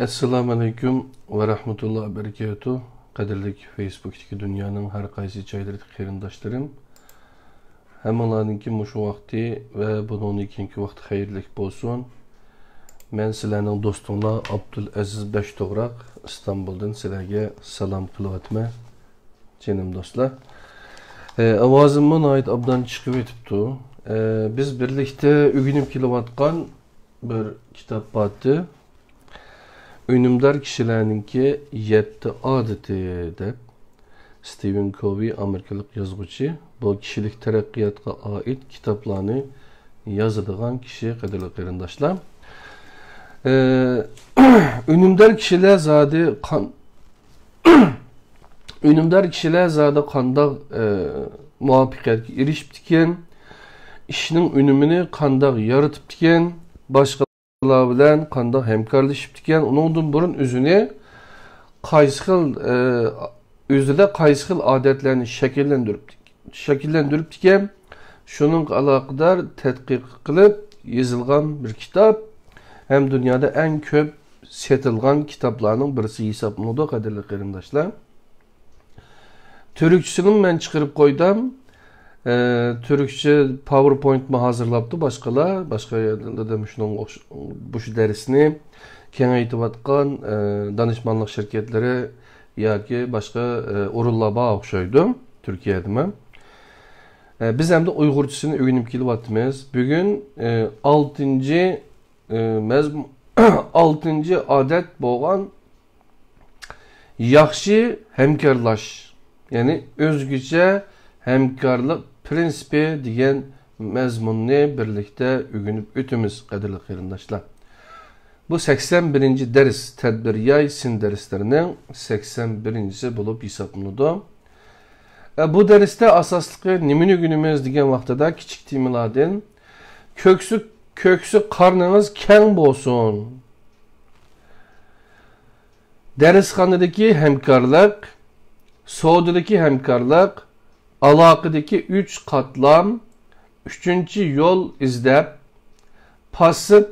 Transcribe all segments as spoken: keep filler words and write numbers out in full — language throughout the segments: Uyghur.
ئەسسالامۇئەلەيكۇم ۋە رەھمەتۇللا ۋە بەرىكاتۇھ. قەدىرلىك فېيسبۇكتىكى دۇنيانىڭ ھەر قايسى جايلىرىدىكى قېرىنداشلىرىم، ھەممىڭلارنىڭكى مۇشۇ ۋاقتى ۋە بۇنىڭدىن كېيىنكى ۋاقتى خەيرلىك بولسۇن. مەن سىلەرنىڭ دوستۇڭلار ئابدۇلئەزىز بەشتوغراق، ئىستانبۇلدىن سىلەرگە سالام قىلىۋاتىمەن، جېنىم دوستلار. ئە، ئاۋازىممۇ ناھايىتى ئوبدان چىقىۋېتىپتۇ. ئە، بىز بىرلىكتە ئۆگىنىپ كېلىۋاتقان بىر كىتاب بارتى. ئۈنۈمدار كىشىلەرنىڭكى يەتتە ئادىتى دەپ، ستىۋېن كوۋى، ئامېرىكىلىق يازغۇچى، بۇ كىشىلىك تەرەققىياتقا ئائىت كىتابلارنى يازىدىغان كىشى، قەدىرلىك قېرىنداشلار. ئە، ئۈنۈمدار كىشىلەر زادى قان-، ئۈنۈمدار كىشىلەر زادى قانداق، ئە، مۇۋەپپەقىيەتكە ئېرىشىپتىكەن؟ ئىشنىڭ ئۈنۈمىنى قانداق يارىتىپتىكەن؟ باشقىلار بىلەن قانداق ھەمكارلىشىپتىكەن؟ ئۇنىڭدىن بۇرۇن ئۆزىنى قايسى خىل، ئە، ئۆزىدە قايسى خىل ئادەتلەرنى شەكىللەندۈرۈپ، شەكىللەندۈرۈپتىكەن؟ شۇنىڭغا ئالاقىدار تەتقىق قىلىپ يېزىلغان بىر كىتاب ھەم دۇنيادا ئەڭ كۆپ سېتىلغان كىتابلارنىڭ بىرسى ھېسابلىنىدۇ، قەدىرلىك قېرىنداشلار. تۈركچىسىنىمۇ مەن چىقىرىپ قويدۇم. ئە، تۈركچە پاۋېرپوينتمۇ ھازىرلاپتۇ باشقىلار. باشقا يەردە مۇشۇنىڭ ئوخش-، مۇشۇ دەرسنى كېڭەيتىۋاتقان، ئە، دانىشمانلىق شىركەتلىرى ياكى باشقا، ئە، ئورۇنلار بار ئوخشايدۇ تۈركىيەدىمۇ. ئە، بىز ئەمدى ئۇيغۇرچىسىنى ئۆگىنىپ كېلىۋاتىمىز. بۈگۈن، ئە، ئالتىنچى، ئە، مەزم-، ئالتىنچى ئادەت بولغان ياخشى ھەمكارلاش، يەنى ئۆزگىچە ھەمكارلىق پىرىنسىپى دېگەن مەزمۇننى بىرلىكتە ئۆگىنىپ ئۆتىمىز، قەدىرلىك قېرىنداشلار. بۇ سەكسەن بىرىنچى دەرس، تەدبىر ياي سىن دەرسلىرىنىڭ سەكسەن بىرىنچىسى بولۇپ ھېسابلىنىدۇ. ئە، بۇ دەرستە ئاساسلىقى نېمىنى ئۆگىنىمىز دېگەن ۋاقتىدا كىچىك تېمىلاردىن كۆكسى، كۆكسى قارنىڭىز كەڭ بولسۇن. دەرسخانىدىكى ھەمكارلىق، سودىدىكى ھەمكارلىق، ئالاقىدىكى ئۈچ قاتلام، ئۈچىنچى يول ئىزدەپ، پاسسىپ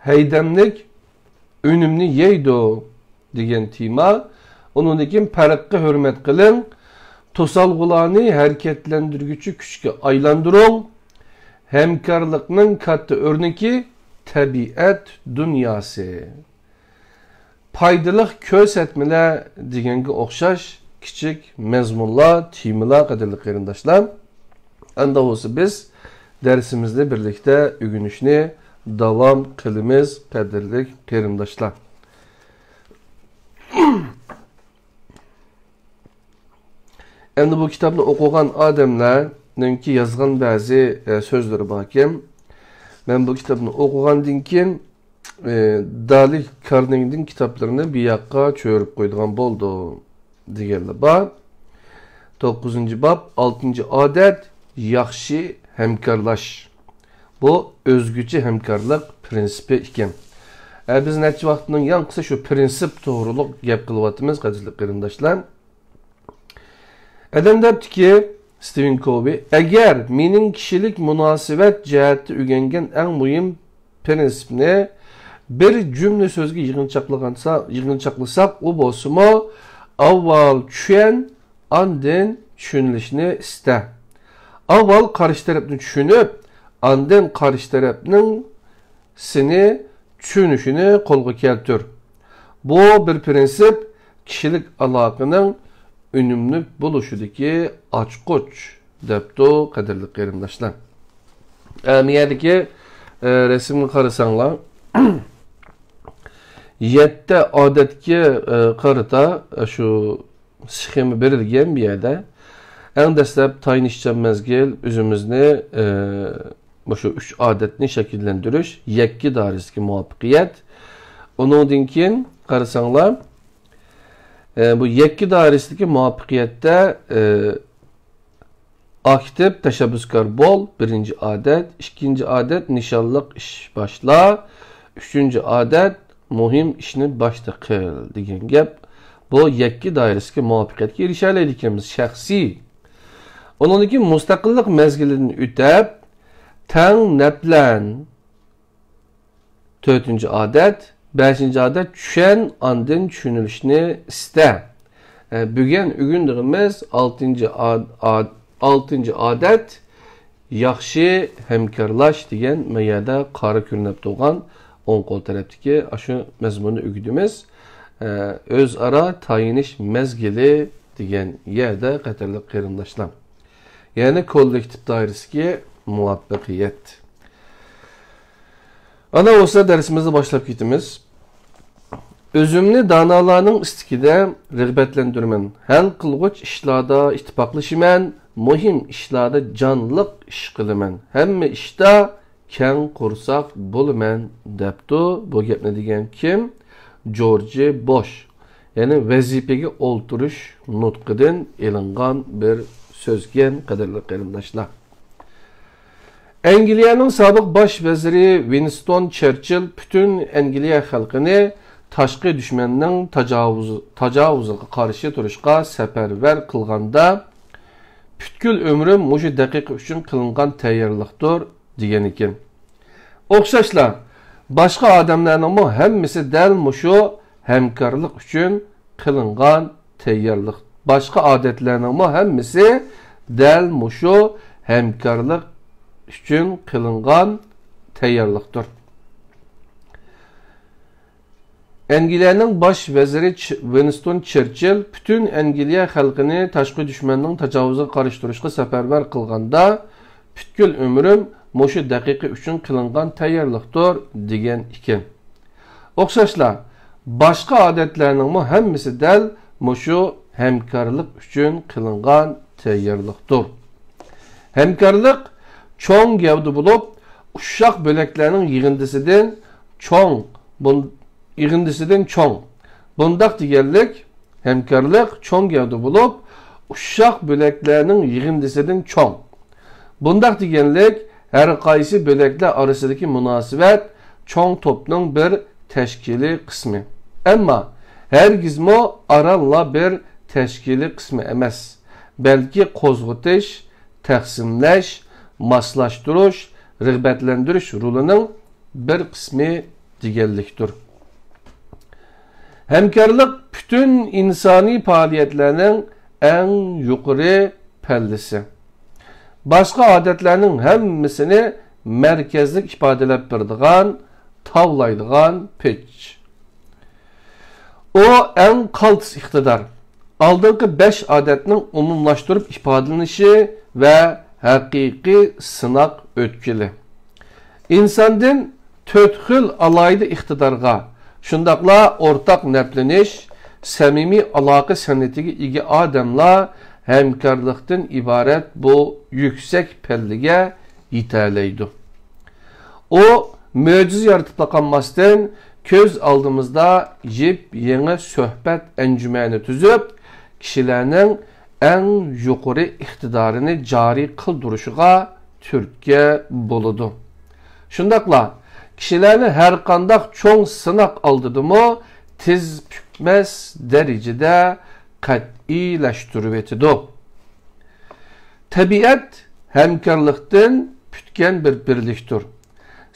ھەيدەملىك ئۈنۈمنى يەيدۇ دېگەن تېما. ئۇنىڭدىن كېيىن پەرققە ھۆرمەت قىلىڭ، توسالغۇلارنى ھەرىكەتلەندۈرگۈچى كۈچكە ئايلاندۇرۇڭ، ھەمكارلىقنىڭ كاتتا ئۆرنىكى تەبىئەت دۇنياسى. پايدىلىق كۆرسەتمىلەر دېگەنگە ئوخشاش كىچىك مەزمۇنلار، تېمىلار، قەدىرلىك قېرىنداشلار. ئەمدى بولسا بىز دەرسىمىزنى بىرلىكتە ئۆگىنىشنى داۋام قىلىمىز، قەدىرلىك قېرىنداشلار. ئەمدى بۇ كىتابنى ئوقۇغان ئادەملەرنىڭكى يازغان بەزى، ئە، سۆزلىرى باركەن. مەن بۇ كىتابنى ئوقۇغاندىن كېيىن، ئى، دالى كارنېگىدىن كىتابلىرىنى بۇ ياققا چۆرۈپ قويىدىغان بولدۇم دېگەنلەر بار. توققۇزىنچى باب، ئالتىنچى ئادەت، ياخشى ھەمكارلاش. بۇ ئۆزگىچە ھەمكارلىق پىرىنسىپى ئىكەن. ئە، بىز نەچچە ۋاقىتنىڭ يانقىسى شۇ پىرىنسىپ توغرۇلۇق گەپ قىلىۋاتىمىز، قەدىرلىك قېرىنداشلار. ئادەم دەپتىكى، ستىۋېن كوۋى، ئەگەر مېنىڭ كىشىلىك مۇناسىۋەت جەھەتتە ئۆگەنگەن ئەڭ مۇھىم پىرىنسىپنى بىر جۈملە سۆزگە يىغىنچاقلىغانسا-، يىغىنچاقلىساق، ئۇ بولسىمۇ، ئاۋۋال چۈشەن، ئاندىن چۈشىنىلىشنى ئىستە. ئاۋۋال قارشى تەرەپنى چۈشىنىپ، ئاندىن قارشى تەرەپنىڭ سېنى چۈشىنىشىنى قولغا كەلتۈر. بۇ بىر پىرىنسىپ، كىشىلىك ئالاقىنىڭ ئۈنۈملۈك بولۇشىدىكى ئاچقۇچ، دەپتۇ، قەدىرلىك قېرىنداشلار. ئە، مۇ يەردىكى، ئە، رەسىمگە قارىساڭلار، يەتتە ئادەتكە، ئە، قارىتا، ئە، شۇ سخېما بېرىلگەن بۇ يەردە. ئەڭ دەسلەپ تايىنىشچان مەزگىل ئۆزىمىزنى، ئە، مۇشۇ ئۈچ ئادەتنى شەكىللەندۈرۈش، يەككە دائىرىسىدىكى مۇۋەپپەقىيەت. ئۇنىڭدىن كېيىن قارىساڭلار، ئە، بۇ يەككە دائىرىسىدىكى مۇۋەپپەقىيەتتە، ئە، ئاكتىپ تەشەببۇسكار بول، بىرىنچى ئادەت، ئىككىنچى ئادەت، نىشانلىق ئىش باشلا، ئۈچىنچى ئادەت، مۇھىم ئىشنى باشتا قىل دېگەن گەپ. بۇ يەككە دائىرىسىدىكى مۇۋەپپەقىيەتكە ئېرىشەلەيدىكەنمىز، شەخسىي. ئۇنىڭدىن كېيىن مۇستەقىللىق مەزگىلىدىن ئۆتەپ، تەڭ نەپلەن. تۆتىنچى ئادەت، بەشىنچى ئادەت، چۈشەن، ئاندىن چۈشىنىلىشنى ئىستە. ئە، بۈگۈن ئۆگىنىدىغىنىمىز ئالتىنچى ئاد-، ئاد-، ئالتىنچى ئادەت، ياخشى ھەمكارلاش دېگەن مەيەدە قارا كۆرۈنۈپ تۇرغان ئوڭ قول تەرەپتىكى ئاشۇ مەزمۇننى ئۆگىدىمىز. ئە، ئۆزئارا تايىنىش مەزگىلى دېگەن يەردە، قەدىرلىك قېرىنداشلار. يەنى كوللېكتىپ دائىرىسىدىكى مۇۋەپپەقىيەت. ئانا بولسا دەرسىمىزنى باشلاپ كېتىمىز. ئۆزۈمنى دانالارنىڭ ئىستىكىدە رىغبەتلەندۈرىمەن. ھەل قىلغۇچ ئىشلاردا ئىتتىپاقلىشىمەن، مۇھىم ئىشلاردا جانلىق ئىش قىلىمەن. ھەممە ئىشتا كەڭ قورساق بولىمەن، دەپتۇ. بۇ گەپنى دېگەن كىم؟ جورجى بوش. يەنى ۋەزىپىگە ئولتۇرۇش نۇتقىدىن ئېلىنغان بىر سۆزكەن، قەدىرلىك قېرىنداشلار. ئەنگلىيەنىڭ سابىق باش ۋەزىرى ۋىنستون چېرچىل پۈتۈن ئەنگلىيە خەلقىنى تاشقى دۈشمەننىڭ تاجاۋۇز-، تاجاۋۇزىغا قارشى تۇرۇشقا سەپەرۋەر قىلغاندا، پۈتكۈل ئۆمرۈم مۇشۇ دەقىقە ئۈچۈن قىلىنغان تەييارلىقتۇر، دېگەنىكەن. ئوخشاشلا، باشقا ئادەملەرنىڭمۇ ھەممىسى دەل مۇشۇ ھەمكارلىق ئۈچۈن قىلىنغان تەييارلىق. باشقا ئادەتلەرنىڭمۇ ھەممىسى دەل مۇشۇ ھەمكارلىق ئۈچۈن قىلىنغان تەييارلىقتۇر. ئەنگلىيەنىڭ باش ۋەزىرى چ-، ۋىنستون چېرچىل پۈتۈن ئەنگلىيە خەلقىنى تاشقى دۈشمەننىڭ تاجاۋۇزىغا قارشى تۇرۇشقا سەپەرۋەر قىلغاندا، پۈتكۈل ئۆمرۈم مۇشۇ دەقىقە ئۈچۈن قىلىنغان تەييارلىقتۇر، دېگەن ئىكەن. ئوخشاشلا، باشقا ئادەتلەرنىڭمۇ ھەممىسى دەل مۇشۇ ھەمكارلىق ئۈچۈن قىلىنغان تەييارلىقتۇر. ھەمكارلىق چوڭ گەۋدە بولۇپ، ئۇششاق بۆلەكلەرنىڭ يىغىندىسىدىن چوڭ، بۇن-، يىغىندىسىدىن چوڭ. بۇنداق دېگەنلىك، ھەمكارلىق چوڭ گەۋدە بولۇپ، ئۇششاق بۆلەكلەرنىڭ يىغىندىسىدىن چوڭ. بۇنداق دېگەنلىك، ھەر قايسى بۆلەكلەر ئارىسىدىكى مۇناسىۋەت چوڭ توپنىڭ بىر تەشكىلىي قىسمى. ئەمما ھەرگىزمۇ ئارانلا بىر تەشكىلىي قىسمى ئەمەس، بەلكى قوزغىتىش، تەقسىملەش، ماسلاشتۇرۇش، رىغبەتلەندۈرۈش رولىنىڭ بىر قىسمى دېگەنلىكتۇر. ھەمكارلىق پۈتۈن ئىنسانىي پائالىيەتلەرنىڭ ئەڭ يۇقىرى پەللىسى. باشقا ئادەتلەرنىڭ ھەممىسىنى مەركەزلىك ئىپادىلەپ بېرىدىغان، تاۋلايدىغان پېچ. ئۇ ئەڭ قالتىس ئىقتىدار. ئالدىنقى بەش ئادەتنىڭ ئومۇملاشتۇرۇپ ئىپادىلىنىشى ۋە ھەقىقىي سىناق ئۆتكىلى. ئىنساندىن تۆت خىل ئالاھىدە ئىقتىدارغا، شۇنداقلا ئورتاق نەپلىنىش، سەمىمىي ئالاقە سەنئىتىگە ئىگە ئادەملا ھەمكارلىقتىن ئىبارەت بۇ يۈكسەك پەللىگە يېتەلەيدۇ. ئۇ مۆجىزە يارىتىپلا قالماستىن، كۆز ئالدىمىزدا يېپ-يېڭى سۆھبەت ئەنجۈمەنى تۈزۈپ، كىشىلەرنىڭ ئەڭ يۇقىرى ئىقتىدارىنى جارى قىلدۇرۇشىغا تۈرتكە بولىدۇ. شۇنداقلا، كىشىلەرنى ھەرقانداق چوڭ سىناق ئالدىدىمۇ تىز پۈكمەس دەرىجىدە قەتئىيلەشتۈرۈۋېتىدۇ. تەبىئەت ھەمكارلىقتىن پۈتكەن بىر بىرلىكتۇر.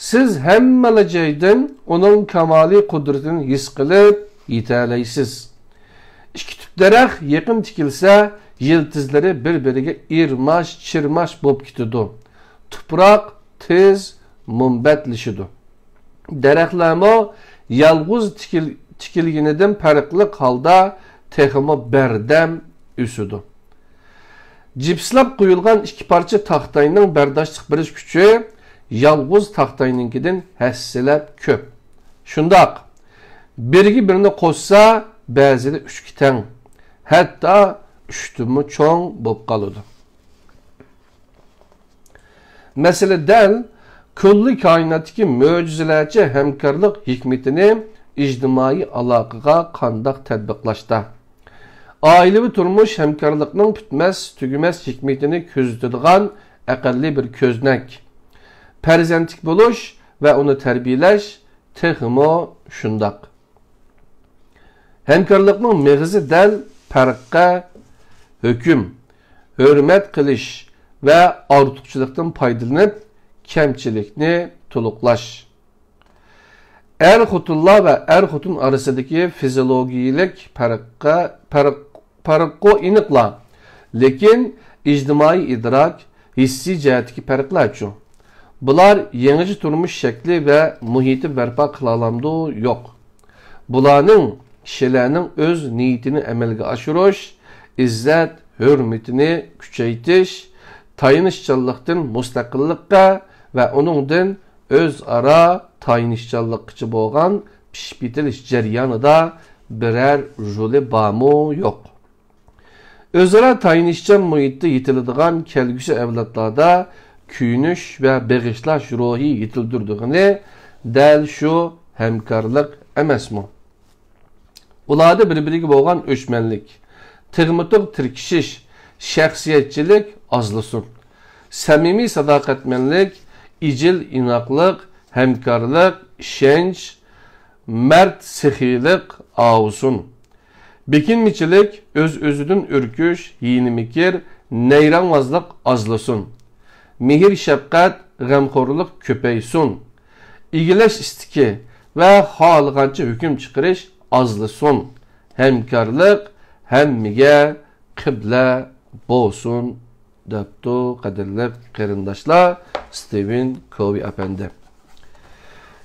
سىز ھەممىلا جايدىن ئۇنىڭ كامالىي قۇدرىتىنى ھېس قىلىپ يېتەلەيسىز. ئىككى تۈپ دەرەخ يېقىن تىكىلسە، يىلتىزلىرى بىر-بىرىگە ئىرماش-چىرماش بولۇپ كېتىدۇ. تۇپراق تېز مۇنبەتلىشىدۇ. دەرەخلەرمۇ يالغۇز تىكىل-، تىكىلگىنىدىن پەرقلىق ھالدا تېخىمۇ بەردەم ئۆسىدۇ. جىپسلاپ قويۇلغان ئىككى پارچە تاختاينىڭ بەرداشلىق بېرىش كۈچى يالغۇز تاختاينىڭكىدىن ھەسسىلەپ كۆپ. شۇنداق، بىرگە بىرنى قوشسا، بەزىدە ئۈچكە تەڭ، ھەتتا ئۈچتىنمۇ چوڭ بولۇپ قالىدۇ. مەسىلە دەل كۈللى كائىناتتىكى مۆجىزىلەرچە ھەمكارلىق ھېكمىتىنى ئىجتىمائىي ئالاقىغا قانداق تەتبىقلاشتا؟ ئائىلىۋى تۇرمۇش ھەمكارلىقنىڭ پۈتمەس، تۈگىمەس ھېكمىتىنى كۆزىتىدىغان ئەقەللىي بىر كۆزنەك. پەرزەنتلىك بولۇش ۋە ئۇنى تەربىيەلەش تېخىمۇ شۇنداق. ھەمكارلىقنىڭ مېغىزى دەل پەرققە ھۆكۈم، ھۆرمەت قىلىش ۋە ئارتۇقچىلىقتىن پايدىلىنىپ، كەمچىلىكنى تولۇقلاش. ئەر-خوتۇنلار ۋە ئەر-خوتۇن ئارىسىدىكى فىزىولوگىيىلىك پەرققە، پەرق، پەرققۇ ئېنىقلا، لېكىن ئىجتىمائىي ئىدراك، ھېسسىي جەھەتتىكى پەرقلەرچۇ؟ بۇلار يېڭىچە تۇرمۇش شەكلى ۋە مۇھىتى بەرپا قىلالامدۇ؟ يوق. بۇلارنىڭ كىشىلەرنىڭ ئۆز نىيىتىنى ئەمەلگە ئاشۇرۇش، ئىززەت، ھۆرمىتىنى كۈچەيتىش، تايىنىشچانلىقتىن مۇستەقىللىققا ۋە ئۇنىڭدىن ئۆزئارا تايىنىشچانلىققىچە بولغان پىشىپ يېتىلىش جەريانىدا بىرەر رولى بارمۇ؟ يوق. ئۆزئارا تايىنىشچان مۇھىتتا يېتىلىدىغان كەلگۈسى ئەۋلادلاردا كۆيۈنۈش ۋە بېغىشلاش روھى يېتىلدۈرىدىغىنى دەل شۇ ھەمكارلىق ئەمەسمۇ؟ ئۇلاردا بىر-بىرىگە بولغان ئۆچمەنلىك، تىغمۇتىغ تىركىشىش، شەخسىيەتچىلىك ئازلىسۇن. سەمىمىي ساداقەتمەنلىك، ئىجىل ئىناقلىق، ھەمكارلىق، ئىشەنچ، مەرد سېخىيلىق ئاۋۇسۇن. بېكىنمىچىلىك، ئۆز-ئۆزىدىن ئۈركۈش، ھىيلە-مىكىر، نەيرەڭۋازلىق ئازلىسۇن. مېھىر-شەپقەت، غەمخورلۇق كۆپەيسۇن. ئىگىلەش ئىستىكى ۋە خالىغانچە ھۆكۈم چىقىرىش ئازلىسۇن. ھەمكارلىق ھەممىگە قىبلە بولسۇن، دەپتۇ، قەدىرلىك قېرىنداشلار، ستىۋېن كوۋى ئەپەندى.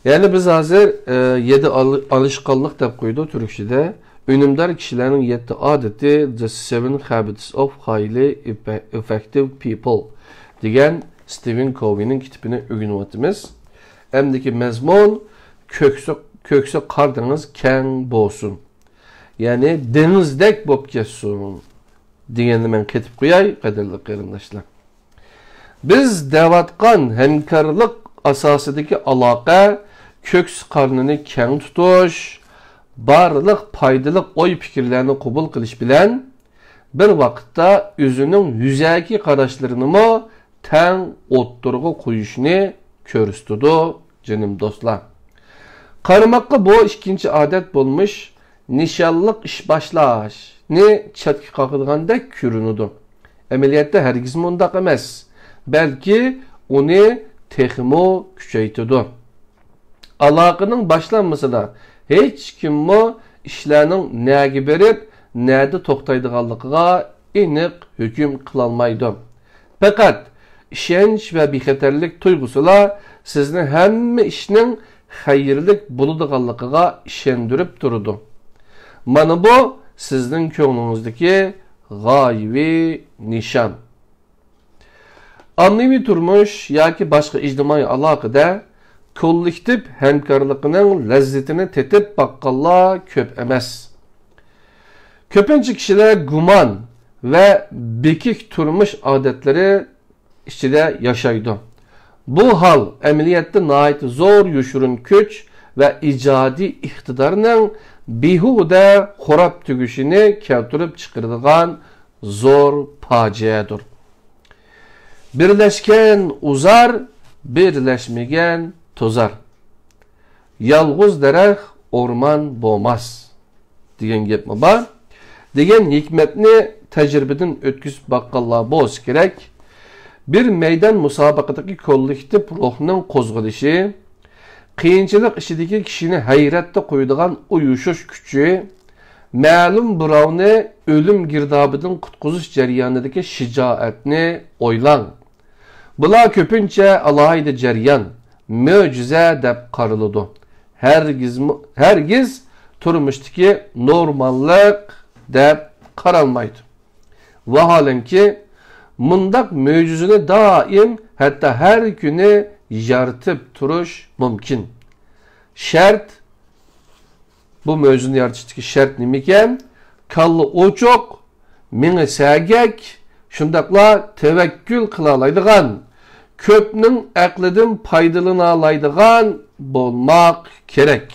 يەنى بىز ھازىر، ئە، يەتتە ئال-، ئالىشقانلىق دەپ قويىدۇ تۈركچىدە. ئۈنۈمدار كىشىلەرنىڭ يەتتە ئادىتى، The Seven Habits of Highly Effe-، Effective People دېگەن ستىۋېن كوۋىنىڭ كىتىپىنى ئۆگىنىۋاتىمىز. ئەمدىكى مەزمۇن، كۆكسى، كۆكسى قار دېڭىز كەڭ بولسۇن. يەنى دېڭىزدەك بولۇپ كەتسۇن دېگەننى مەن قېتىپ قوياي، قەدىرلىك قېرىنداشلار. بىز دەۋاتقان ھەمكارلىق ئاساسىدىكى ئالاقە كۆكسى قارنىنى كەڭ تۇتۇش، بارلىق پايدىلىق ئوي-پىكىرلەرنى قوبۇل قىلىش بىلەن، بىر ۋاقىتتا ئۆزىنىڭ يۈزەكى قاراشلىرىنىمۇ تەڭ ئوتتۇرىغا قويۇشنى كۆرسىتىدۇ، جېنىم دوستلار. قارىماققا بۇ ئىككىنچى ئادەت بولمىش نىشانلىق ئىش باشلاشنى چەتكە قاقىدىغاندەك كۆرۈنىدۇ. ئەمەلىيەتتە ھەرگىزمۇ ئۇنداق ئەمەس، بەلكى ئۇنى تېخىمۇ كۈچەيتىدۇ. ئالاقىنىڭ باشلانمىسىدا ھېچكىممۇ ئىشلارنىڭ نەگە بېرىپ، نەدە توختايدىغانلىقىغا ئېنىق ھۆكۈم قىلالمايدۇ. پەقەت ئىشەنچ ۋە بىخەتەرلىك تۇيغۇسىلا سىزنى ھەممە ئىشنىڭ خەيرلىك بولىدىغانلىقىغا ئىشەندۈرۈپ تۇرىدۇ. مانا بۇ سىزنىڭ كۆڭلىڭىزدىكى غايىۋى نىشان. ئاممىۋى تۇرمۇش ياكى باشقا ئىجتىمائىي ئالاقىدە كوللېكتىپ ھەمكارلىقىنىڭ لەززىتىنى تېتىپ باققانلار كۆپ ئەمەس. كۆپىنچە كىشىلەر گۇمان ۋە بېكىك تۇرمۇش ئادەتلىرى ئىچىدە ياشايدۇ. بۇ ھال ئەمەلىيەتتە ناھايىتى زور يوشۇرۇن كۈچ ۋە ئىجادىي ئىقتىدارنىڭ بىھۇدە خوراپ تۈگىشىنى كەلتۈرۈپ چىقىرىدىغان زور پاجىئەدۇر. بىرلەشكەن ئۇزار، بىرلەشمىگەن توزار. يالغۇز دەرەخ ئورمان بولماس، دېگەن گەپمۇ بار. دېگەن ھېكمەتنى تەجرىبىدىن ئۆتكۈزۈپ باققانلار بولسا كېرەك. بىر مەيدان مۇسابىقىدىكى كوللېكتىپ روھنىڭ قوزغىلىشى، قىيىنچىلىق ئىچىدىكى كىشىنى ھەيرەتتە قويىدىغان ئۇيۇشۇش كۈچى، مەلۇم بىراۋنى ئۆلۈم گىردابىدىن قۇتقۇزۇش جەريانىدىكى شىجائەتنى ئويلاڭ. بۇلار كۆپىنچە ئالاھىدە جەريان، مۆجىزە دەپ قارىلىدۇ. ھەرگىزمۇ، ھەرگىز تۇرمۇشتىكى نورماللىق دەپ قارالمايدۇ. ۋاھالەنكى، مۇنداق مۆجىزىنى دائىم، ھەتتا ھەر كۈنى يارىتىپ تۇرۇش مۇمكىن. شەرت، بۇ مۆجىزىنى يارىتىشتىكى شەرت نېمىكەن؟ كاللا ئوچۇق، مېڭە سەگەك، شۇنداقلا تەۋەككۈل قىلالايدىغان، كۆپنىڭ ئەقلىدىن پايدىلىنالايدىغان بولماق كېرەك.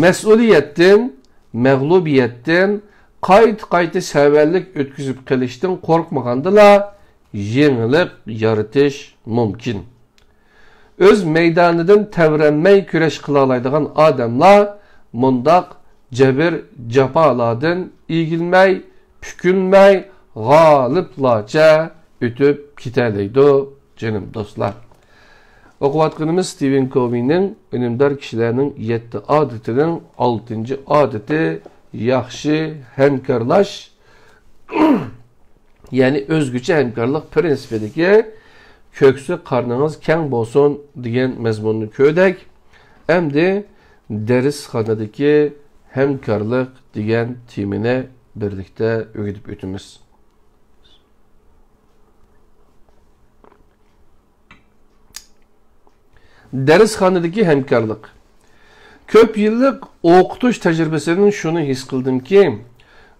مەسئۇلىيەتتىن، مەغلۇبىيەتتىن، قايتا-قايتا سەۋەنلىك ئۆتكۈزۈپ قېلىشتىن قورقمىغاندىلا، يېڭىلىق يارىتىش مۇمكىن. ئۆز مەيدانىدىن تەۋرەنمەي كۈرەش قىلالايدىغان ئادەملەر مۇنداق جەبىر-جاپالاردىن ئېگىلمەي، پۈكۈلمەي، غالىبلارچە ئۆتۈپ كېتەلەيدۇ، جېنىم دوستلار. ئوقۇۋاتقىنىمىز ستىۋېن كوۋىنىڭ ئۈنۈمدار كىشىلەرنىڭ يەتتە ئادىتىنىڭ ئالتىنچى ئادىتى، ياخشى ھەمكارلاش، يەنى ئۆزگىچە ھەمكارلىق پىرىنسىپىدىكى «كۆكسى قارنىڭىز كەڭ بولسۇن» دېگەن مەزمۇننى كۆردۇق. ئەمدى دەرسخانىدىكى ھەمكارلىق دېگەن تېمىنى بىرلىكتە ئۆگىنىپ ئۆتىمىز. دەرسخانىدىكى ھەمكارلىق. كۆپ يىللىق ئوقۇتۇش تەجرىبىسىدىن شۇنى ھېس قىلدىمكى،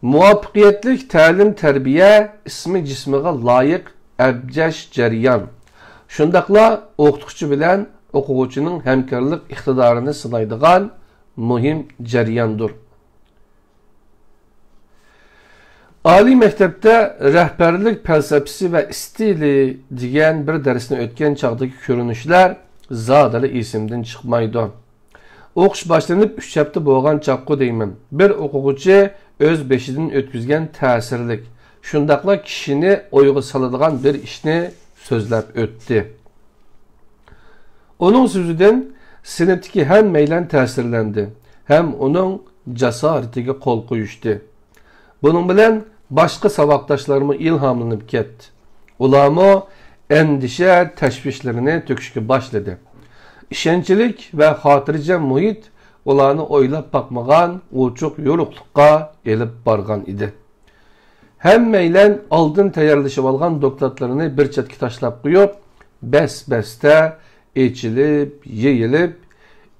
مۇۋەپپەقىيەتلىك تەلىم-تەربىيە ئىسمى جىسمىغا لايىق ئەبجەش جەريان. شۇنداقلا ئوقۇتقۇچى بىلەن ئوقۇغۇچىنىڭ ھەمكارلىق ئىقتىدارىنى سىنايدىغان مۇھىم جەرياندۇر. ئالىي مەكتەپتە رەھبەرلىك پەلسەپىسى ۋە ئىستىلى دېگەن بىر دەرسنى ئۆتكەن چاغدىكى كۆرۈنۈشلەر زادىلا ئېسىمدىن چىقمايدۇ. ئوقۇش باشلىنىپ ئۈچ ھەپتە بولغان چاغقۇ دەيمەن، بىر ئوقۇغۇچى ئۆز بېشىدىن ئۆتكۈزگەن تەسىرلىك، شۇنداقلا كىشىنى ئويغا سالىدىغان بىر ئىشنى سۆزلەپ ئۆتتى. ئۇنىڭ سۆزىدىن سىنىپتىكى ھەممەيلەن تەسىرلەندى ھەم ئۇنىڭ جاسارىتىگە قول قويۇشتى. بۇنىڭ بىلەن باشقا ساۋاقداشلارمۇ ئىلھاملىنىپ كەتتى. ئۇلارمۇ ئەندىشە، تەشۋىشلىرىنى تۆكۈشكە باشلىدى. ئىشەنچلىك ۋە خاتىرجەم مۇھىت ئۇلارنى ئويلاپ باقمىغان ئوچۇق يورۇقلۇققا ئېلىپ بارغان ئىدى. ھەممەيلەن ئالدىن تەييارلىشىۋالغان دوكلاتلىرىنى بىر چەتكە تاشلاپ قويۇپ، بەس-بەستە ئېچىلىپ، يېيىلىپ،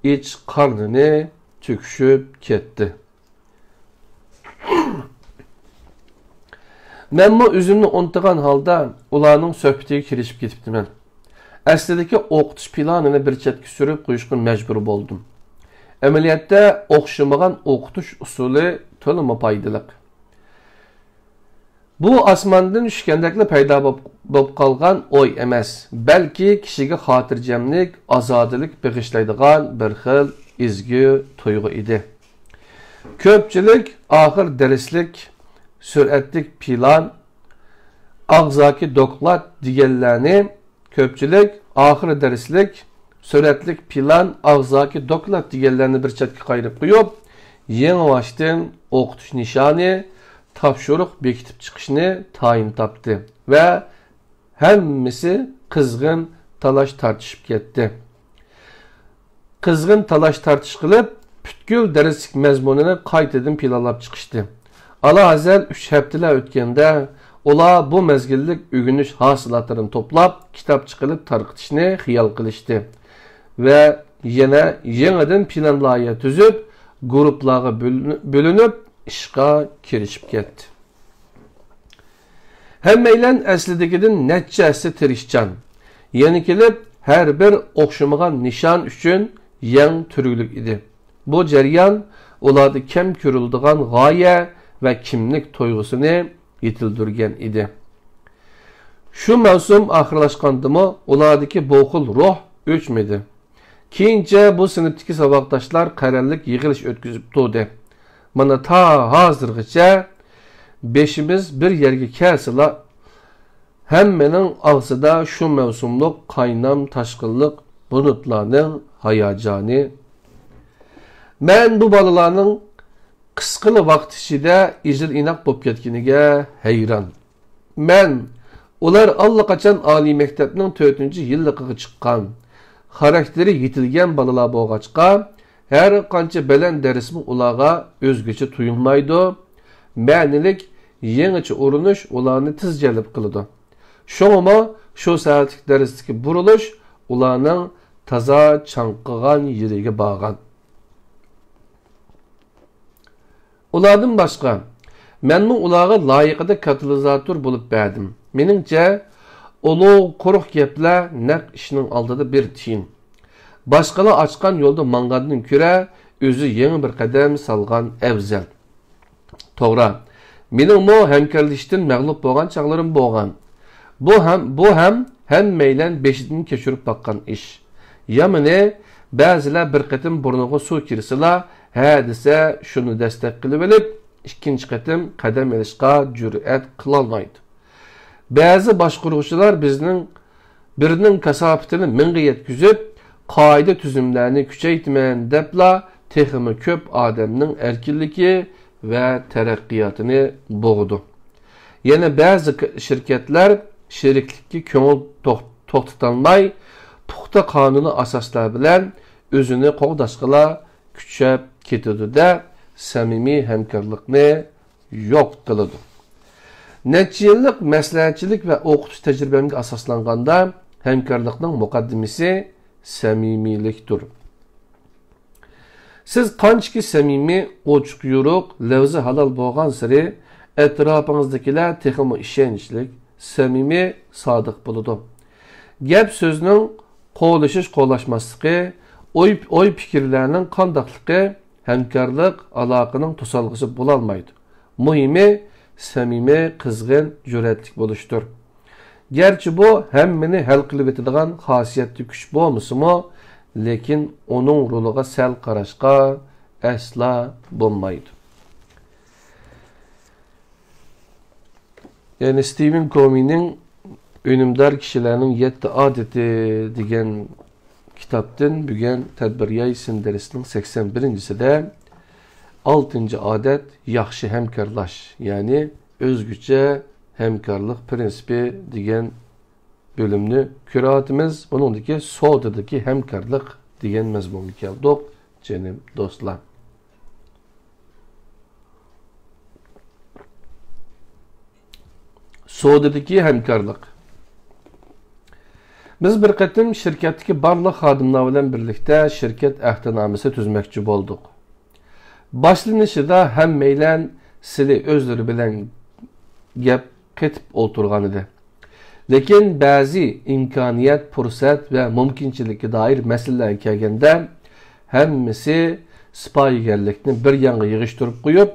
ئېچ قارنىنى تۆكۈشۈپ كەتتى. مەنمۇ ئۆزۈمنى ئۇنتۇغان ھالدا ئۇلارنىڭ سۆھبىتىگە كىرىشىپ كېتىپتىمەن. ئەسلىدىكى ئوقۇتۇش پىلانىنى بىر چەتكە سۈرۈپ قويۇشقا مەجبۇر بولدۇم. ئەمەلىيەتتە ئوخشىمىغان ئوقۇتۇش ئۇسۇلى تولىمۇ پايدىلىق. بۇ ئاسماندىن چۈشكەندەكلا پەيدا بوپ، بوپ قالغان ئوي ئەمەس، بەلكى كىشىگە خاتىرجەملىك، ئازادىلىك بېغىشلايدىغان بىر خىل ئىزگۈ تۇيغۇ ئىدى. كۆپچىلىك ئاخىر دەرسلىك، سۈرئەتلىك پىلان، ئاغزاكى دوكلات دېگەنلەرنى كۆپچىلىك ئاخىر دەرسلىك، سۈرەتلىك پىلان، ئاغزاكى دوكلات دېگەنلەرنى بىر چەتكە قايرىپ قويۇپ، يېڭىباشتىن ئوقۇتۇش نىشانى، تاپشۇرۇق بېكىتىپ چىقىشنى تايىن تاپتى ۋە ھەممىسى قىزغىن تالاش تارتىشىپ كەتتى. قىزغىن تالاش-تارتىش قىلىپ، پۈتكۈل دەرسلىك مەزمۇنىنى قايتىدىن پىلانلاپ چىقىشتى. ئالاھازەل ئۈچ ھەپتىلەر ئۆتكەندە، ئۇلار بۇ مەزگىللىك ئۆگىنىش ھاسىلاتلىرىنى توپلاپ، كىتابچە قىلىپ تارقىتىشنى خىيال قىلىشتى ۋە يەنە يېڭىدىن پىلان-لايىھە تۈزۈپ، گۇرۇپپىلارغا بۆلۈنۈ-، بۆلۈنۈپ، ئىشقا كىرىشىپ كەتتى. ھەممەيلەن ئەسلىدىكىدىن نەچچە ھەسسە تىرىشچان. يەنە كېلىپ، ھەر بىر ئوخشىمىغان نىشان ئۈچۈن يەڭ تۈرگۈلۈك ئىدى. بۇ جەريان ئۇلاردا كەم كۆرۈلىدىغان غايە ۋە كىملىك تۇيغۇسىنى يېتىلدۈرگەن ئىدى. شۇ مەۋسۇم ئاخىرلاشقاندىمۇ ئۇلاردىكى بۇ خىل روھ ئۆچمىدى. كېيىنچە بۇ سىنىپتىكى ساۋاقداشلار قەرەللىك يىغىلىش ئۆتكۈزۈپ تۇردى. مانا تا ھازىرغىچە بېشىمىز بىر يەرگە كەلسىلا، ھەممىنىڭ ئاغزىدا شۇ مەۋسۇملۇق قاينام-تاشقىنلىق بۇلۇتلارنىڭ ھاياجانى. مەن بۇ بالىلارنىڭ قىسقىلا ۋاقىت ئىچىدە ئېجىل-ئىناق بولۇپ كەتكىنىگە ھەيران. مەن ئۇلار ئاللىقاچان ئالىي مەكتەپنىڭ تۆتىنچى يىللىقىغا چىققان، خاراكتېرى يېتىلگەن بالىلار بولغاچقا، ھەر قانچە بەلەن دەرسمۇ ئۇلارغا ئۆزگىچە تۇيۇلمايدۇ، مەنىلىك يېڭىچە ئۇرۇنۇش ئۇلارنى تېز جەلپ قىلىدۇ. شۇڭىمۇ شۇ سائەتلىك دەرستىكى بۇرۇلۇش ئۇلارنىڭ تازا چاڭقىغان يېرىگە بارغان. ئۇلاردىن باشقا، مەنمۇ ئۇلارغا لايىقىدا كاتالىزاتور بولۇپ بەردىم. مېنىڭچە، ئۇلۇغ قۇرۇق گەپلەر نەق ئىشنىڭ ئالدىدا بىر تىيىن. باشقىلار ئاچقان يولدا ماڭغاندىن كۆرە، ئۆزى يېڭى بىر قەدەم سالغان ئەۋزەل. توغرا، مېنىڭمۇ ھەمكارلىشىشتىن مەغلۇپ بولغان چاغلىرىم بولغان. بۇ ھەم، بۇ ھەم ھەممەيلەن بېشىدىن كەچۈرۈپ باققان ئىش. يامىنى، بەزىلەر بىر قېتىم بۇرنىغا سۇ كىرسىلا، ھە دېسە، شۇنى دەستەك قىلىۋېلىپ، ئىككىنچى قېتىم قەدەم ئېلىشقا جۈرئەت قىلالمايدۇ. بەزى باشقۇرغۇچىلار بىزنىڭ بىرنىڭ كاساپىتىنى مىڭغا يەتكۈزۈپ، قائىدە-تۈزۈملەرنى كۈچەيتىمەن دەپلا تېخىمۇ كۆپ ئادەمنىڭ ئەركىنلىكى ۋە تەرەققىياتىنى بوغىدۇ. يەنە بەزى ك-، شىركەتلەر شېرىكلىككە كۆڭۈل توق-، توختىتالماي، پۇختا قانۇنىي ئاساسلار بىلەن ئۆزىنى قوغداشقىلا كۈچەپ كېتىدۇ-دە، سەمىمىي ھەمكارلىقنى يوق قىلىدۇ. نەچچە يىللىق مەسلىھەتچىلىك ۋە ئوقۇتۇش تەجرىبەمگە ئاساسلانغاندا، ھەمكارلىقنىڭ مۇقەددىمىسى سەمىمىيلىكتۇر. سىز قانچىكى سەمىمىي، ئوچۇق-يورۇق، لەۋزى ھالال بولغانسېرى، ئەتراپىڭىزدىكىلەر تېخىمۇ ئىشەنچلىك، سەمىمىي، سادىق بولىدۇ. گەپ-سۆزنىڭ قوغلىشىش-قوغلاشماسلىقى، ئوي-، ئوي-پىكىرلەرنىڭ قانداقلىقى ھەمكارلىق ئالاقىنىڭ توسالغۇسى بولالمايدۇ. مۇھىمى، سەمىمىي، قىزغىن، جۈرئەتلىك بولۇشتۇر. گەرچە بۇ ھەممىنى ھەل قىلىۋېتىدىغان خاسىيەتلىك كۈچ بولمىسىمۇ، لېكىن ئۇنىڭ رولىغا سەل قاراشقا ئەسلا بولمايدۇ. يەنى ستىۋېن كوۋېينىڭ ئۈنۈمدار كىشىلەرنىڭ يەتتە ئادىتى دېگەن كىتابتىن بۈگۈن تەدبىر ياي سىندىرىسىنىڭ سەكسەن بىرىنچىسىدە ئالتىنچى ئادەت ياخشى ھەمكارلاش، يەنى ئۆزگىچە ھەمكارلىق پىرىنسىپى دېگەن بۆلۈمنى كۆرۈۋاتىمىز. بۇنىڭدىكى سودىدىكى ھەمكارلىق دېگەن مەزمۇنغا كەلدۇق، جېنىم دوستلار. سودىدىكى ھەمكارلىق. بىز بىر قېتىم شىركەتتىكى بارلىق خادىملار بىلەن بىرلىكتە شىركەت ئەھدىنامىسى تۈزمەكچى بولدۇق. باشلىنىشىدا ھەممەيلەن سىلى ئۆزلىرى بىلەن گەپ قېتىپ ئولتۇرغانىدى. لېكىن بەزى ئىمكانىيەت، پۇرسەت ۋە مۇمكىنچىلىككە دائىر مەسىلىلەرگە كەلگەندە، ھەممىسى سىپايىگەرلىكنى بىر يانغا يىغىشتۇرۇپ قويۇپ،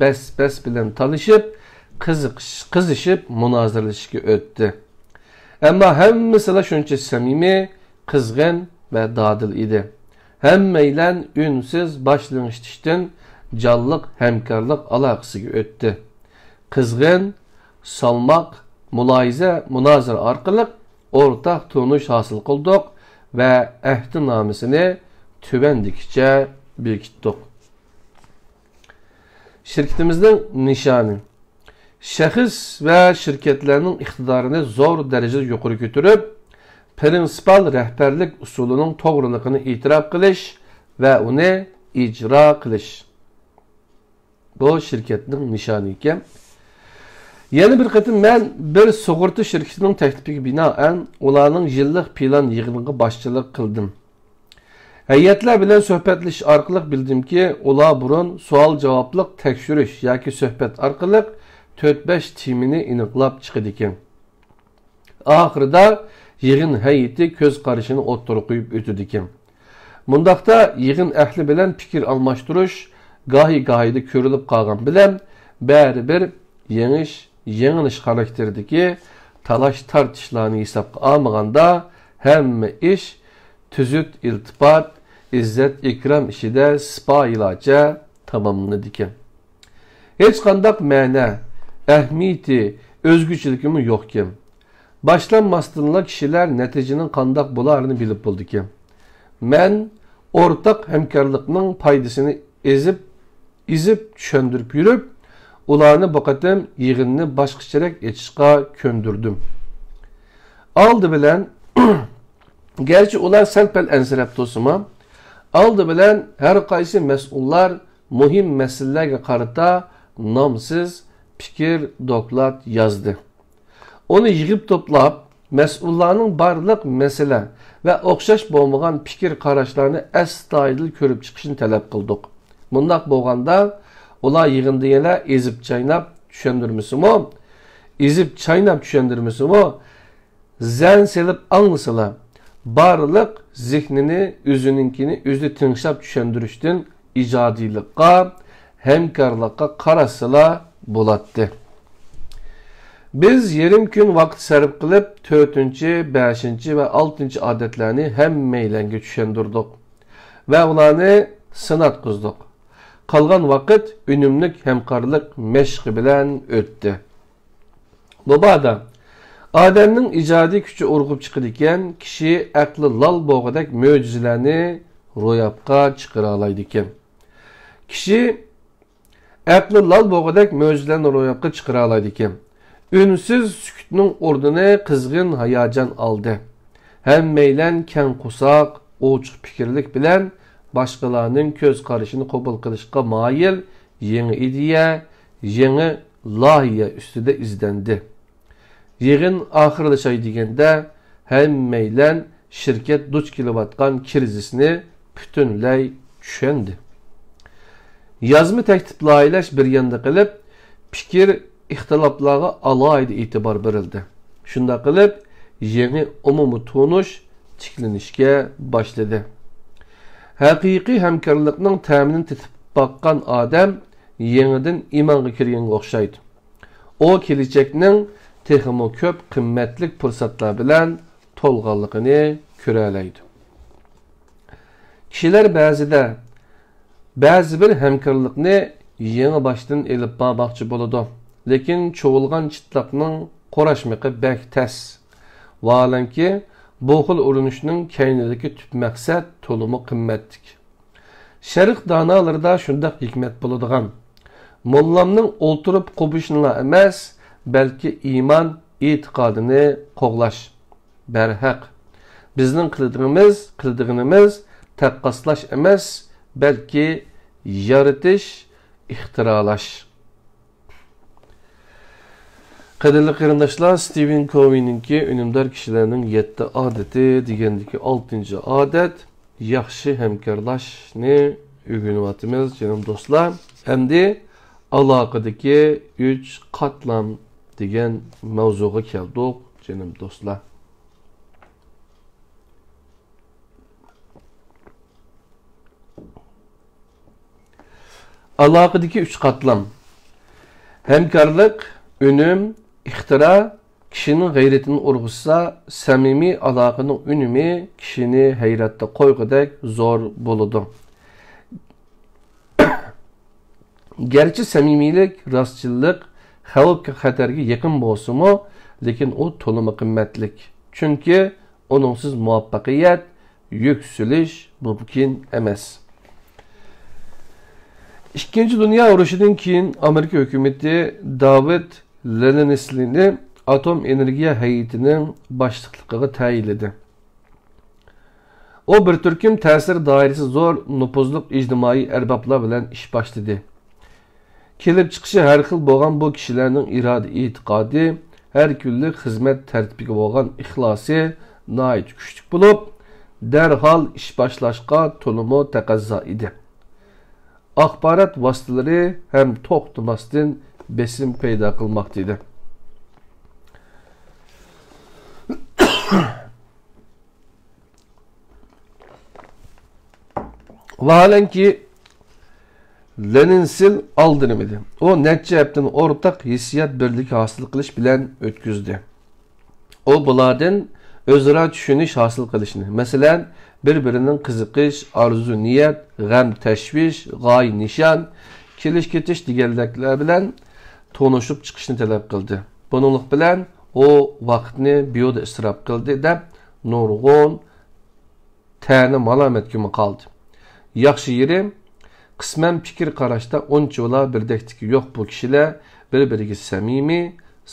بەس-بەس بىلەن تالىشىپ، قىزىقىش-، قىزىشىپ مۇنازىرىلىشىشكە ئۆتتى. ئەمما ھەممىسىلا شۇنچە سەمىمىي، قىزغىن ۋە دادىل ئىدى. ھەممەيلەن ئۈنسىز باش لىڭشىتىشتىن جانلىق ھەمكارلىق ئالاقىسىگە ئۆتتى. قىزغىن، سالماق، مۇلاھىزە، مۇنازىرە ئارقىلىق ئورتاق تونۇش ھاسىل قىلدۇق ۋە ئەھدىنامىسىنى تۆۋەندىكىچە بېكىتتۇق. شىركىتىمىزنىڭ نىشانى. شەخس ۋە شىركەتلەرنىڭ ئىقتىدارىنى زور دەرىجىدە يۇقىرى كۆتۈرۈپ، پىرىنسىپال رەھبەرلىك ئۇسۇلىنىڭ توغرىلىقىنى ئېتىراپ قىلىش ۋە ئۇنى ئىجرا قىلىش. بۇ شىركەتنىڭ نىشانى ئىكەن. يەنە بىر قېتىم مەن بىر سۇغۇرتا شىركىتىنىڭ تەكلىپىگە بىنائەن ئۇلارنىڭ يىللىق پىلان يىغىنىغا باشچىلىق قىلدىم. ھەيئەتلەر بىلەن سۆھبەتلىشىش ئارقىلىق بىلدىمكى، ئۇلار بۇرۇن سوئال-جاۋابلىق تەكشۈرۈش ياكى سۆھبەت ئارقىلىق تۆت-بەش تېمىنى ئېنىقلاپ چىقىدىكەن. ئاخىرىدا يىغىن ھەيئىتى كۆز قارىشىنى ئوتتۇرىغا قويۇپ ئۆتىدىكەن. مۇنداقتا يىغىن ئەھلى بىلەن پىكىر ئالماشتۇرۇش گاھى-گاھىدا كۆرۈلۈپ قالغان بىلەن، بەرىبىر يېڭىش، يېڭىلىش خاراكتېرىدىكى تالاش-تارتىشلارنى ھېسابقا ئالمىغاندا، ھەممە ئىش تۈزۈت ئىلتىپات، ئىززەت-ئىكرام ئىچىدە سىپايىلارچە تاماملىنىدىكەن. ھېچقانداق مەنە، ئەھمىيىتى، ئۆزگىچىلىكىمۇ يوقكەن. باشلانماستىنلا كىشىلەر نەتىجىنىڭ قانداق بولارىنى بىلىپ بولىدىكەن. مەن ئورتاق ھەمكارلىقنىڭ پايدىسىنى ئېزىپ، ئېزىپ چۈشەندۈرۈپ يۈرۈپ، ئۇلارنى بۇ قېتىم يىغىننى باشقىچىرەك ئېچىشقا كۆندۈردۈم. ئالدى بىلەن، گەرچە ئۇلار سەل-پەل ئەنسىرەپ تۇرسىمۇ، ئالدى بىلەن ھەر قايسى مەسئۇللار مۇھىم مەسىلىلەرگە قارىتا نامسىز پىكىر دوكلات يازدى. ئۇنى يىغىپ توپلاپ، مەسئۇللارنىڭ بارلىق مەسىلە ۋە ئوخشاش بولمىغان پىكىر قاراشلارنى ئەستايىدىل كۆرۈپ چىقىشنى تەلەپ قىلدۇق. مۇنداق بولغاندا، ئۇلار يىغىندا يەنە ئېزىپ چايناپ چۈشەندۈرمىسىمۇ، ئېزىپ چايناپ چۈشەندۈرمىسىمۇ، زەن سېلىپ ئاڭلىسىلا، بارلىق زېھنىنى ئۆزىنىڭكىنى ئۆزى تىڭشاپ چۈشەندۈرۈشتىن ئىجادىيلىققا، ھەمكارلىققا قاراشسىلا بولاتتى. بىز يېرىم كۈن ۋاقىت سەرپ قىلىپ، تۆتىنچى، بەشىنچى ۋە ئالتىنچى ئادەتلەرنى ھەممەيلەنگە چۈشەندۈردۇق ۋە ئۇلارنى سىناتقۇزدۇق. قالغان ۋاقىت ئۈنۈملۈك ھەمكارلىق مەشقى بىلەن ئۆتتى. مۇبادا ئادەمنىڭ ئىجادىي كۈچى ئۇرغۇپ چىقىدىكەن، كىشى ئەقلى لال بولغۇدەك مۆجىزىلەرنى روياپقا چىقىرالايدىكەن. كىشى ئەقلى لال بولغۇدەك مۆجىزىلەرنى روياپقا چىقىرالايدىكەن. ئۈنسىز سۈكۈتنىڭ ئورنىنى قىزغىن ھاياجان ئالدى. ھەممەيلەن كەڭ قورساق، ئوچۇق پىكىرلىك بىلەن باشقىلارنىڭ كۆز قارىشىنى قوبۇل قىلىشقا مايىل يېڭى ئىدىيە، يېڭى لايىھە ئۈستىدە ئىزدەندى. يىغىن ئاخىرلىشاي دېگەندە، ھەممەيلەن شىركەت دۇچ كېلىۋاتقان كىرىزىسنى پۈتۈنلەي چۈشەندى. يازما تەكلىپ لايىھەلەش بىر ياندا قېلىپ، پىكىر ئىختىلاپلارغا ئالاھىدە ئېتىبار بېرىلدى. شۇنداق قىلىپ، يېڭى ئومۇمىي تونۇش تىكلىنىشكە باشلىدى. ھەقىقىي ھەمكارلىقنىڭ تەمىنى تېتىپ باققان ئادەم يېڭىدىن ئىمانغا كىرگەنگە ئوخشايدۇ. ئۇ كېلىچەكنىڭ تېخىمۇ كۆپ قىممەتلىك پۇرسەتلەر بىلەن تولغانلىقىنى كۆرەلەيدۇ. كىشىلەر بەزىدە بەزى بىر ھەمكارلىقنى يېڭى باشتىن ئېلىپ بارماقچى بولىدۇ، لېكىن چۇۋۇلغان چىتلاقنىڭ قوراشمىقى بەك تەس. ۋاھالەنكى، بۇ خىل ئۇرۇنۇشنىڭ كەينىدىكى تۈپ مەقسەت تولىمۇ قىممەتلىك. شەرق دانالىرىدا شۇنداق ھېكمەت بولىدىغان، موللامنىڭ ئولتۇرۇپ قوپۇشىنىلا ئەمەس، بەلكى ئىمان ئېتىقادىنى قوغلاش. بەرھەق، بىزنىڭ قىلىدىغىنىمىز، قىلىدىغىنىمىز تاققاسلاش ئەمەس، بەلكى يارىتىش، ئىختىرالاش. قەدىرلىك قېرىنداشلار، ستىۋېن كوۋېينىڭكى ئۈنۈمدار كىشىلەرنىڭ يەتتە ئادىتى دېگەندىكى ئالتىنچى ئادەت، ياخشى ھەمكارلاشنى ئۆگىنىۋاتىمىز، جېنىم دوستلار. ئەمدى ئالاقىدىكى ئۈچ قاتلام دېگەن ماۋزۇغا كەلدۇق، جېنىم دوستلار. ئالاقىدىكى ئۈچ قاتلام. ھەمكارلىق، ئۈنۈم، ئىختىرا كىشىنىڭ غەيرىتىنى ئۇرغۇتسا، سەمىمىي ئالاقىنىڭ ئۈنۈمى كىشىنى ھەيراتتا قويغۇدەك زور بولىدۇ. گەرچە سەمىمىيلىك، راستچىللىق خەۋپ-خەتەرگە يېقىن بولسىمۇ، لېكىن ئۇ تولىمۇ قىممەتلىك. چۈنكى ئۇنىڭسىز مۇۋەپپەقىيەت، يۈكسىلىش مۇمكىن ئەمەس. ئىككىنچى دۇنيا ئۇرۇشىدىن كېيىن ئامېرىكا ھۆكۈمىتى داۋىد لېنىنسلىنى ئاتوم ئېنېرگىيە ھەيئىتىنىڭ باشلىقلىقىغا تەيىنلىدى. ئۇ بىر تۈركۈم تەسىر دائىرىسى زور نوپۇزلۇق ئىجتىمائىي ئەربابلار بىلەن ئىش باشلىدى. كېلىپ چىقىشى ھەر خىل بولغان بۇ كىشىلەرنىڭ ئىرادە ئېتىقادى، ھەر كۈنلۈك خىزمەت تەرتىپىگە بولغان ئىخلاسى ناھايىتى كۈچلۈك بولۇپ، دەرھال ئىش باشلاشقا تولىمۇ تەقەززا ئىدى. ئاخبارات ۋاسىتىلىرى ھەم توختىماستىن بېسىم پەيدا قىلماقتا ئىدى. ۋاھالەنكى، لېنىنسىل ئالدىنىمىدى. ئۇ نەچچە ھەپتىنى ئورتاق ھېسسىيات بىرلىكى ھاسىل قىلىش بىلەن ئۆتكۈزدى. ئۇ بۇلاردىن ئۆزئارا چۈشىنىش ھاسىل قىلىشنى، مەسىلەن، بىر-بىرىنىڭ قىزىقىش، ئارزۇ-نىيەت، غەم-تەشۋىش، غايە-نىشان، كېلىش-كېتىش دېگەنلىكلەر بىلەن تونۇشۇپ چىقىشنى تەلەپ قىلدى. بۇنىڭلىق بىلەن ئۇ ۋاقىتنى بىيۇدا ئىسراپ قىلدى، دەپ نۇرغۇن تەنە مالامەتكىمۇ قالدى. ياخشى يېرى، قىسمەن پىكىر قاراشتا ئۇنچىۋالا بىردەكلىكى يوق بۇ كىشىلەر بىر-بىرىگە سەمىمىي،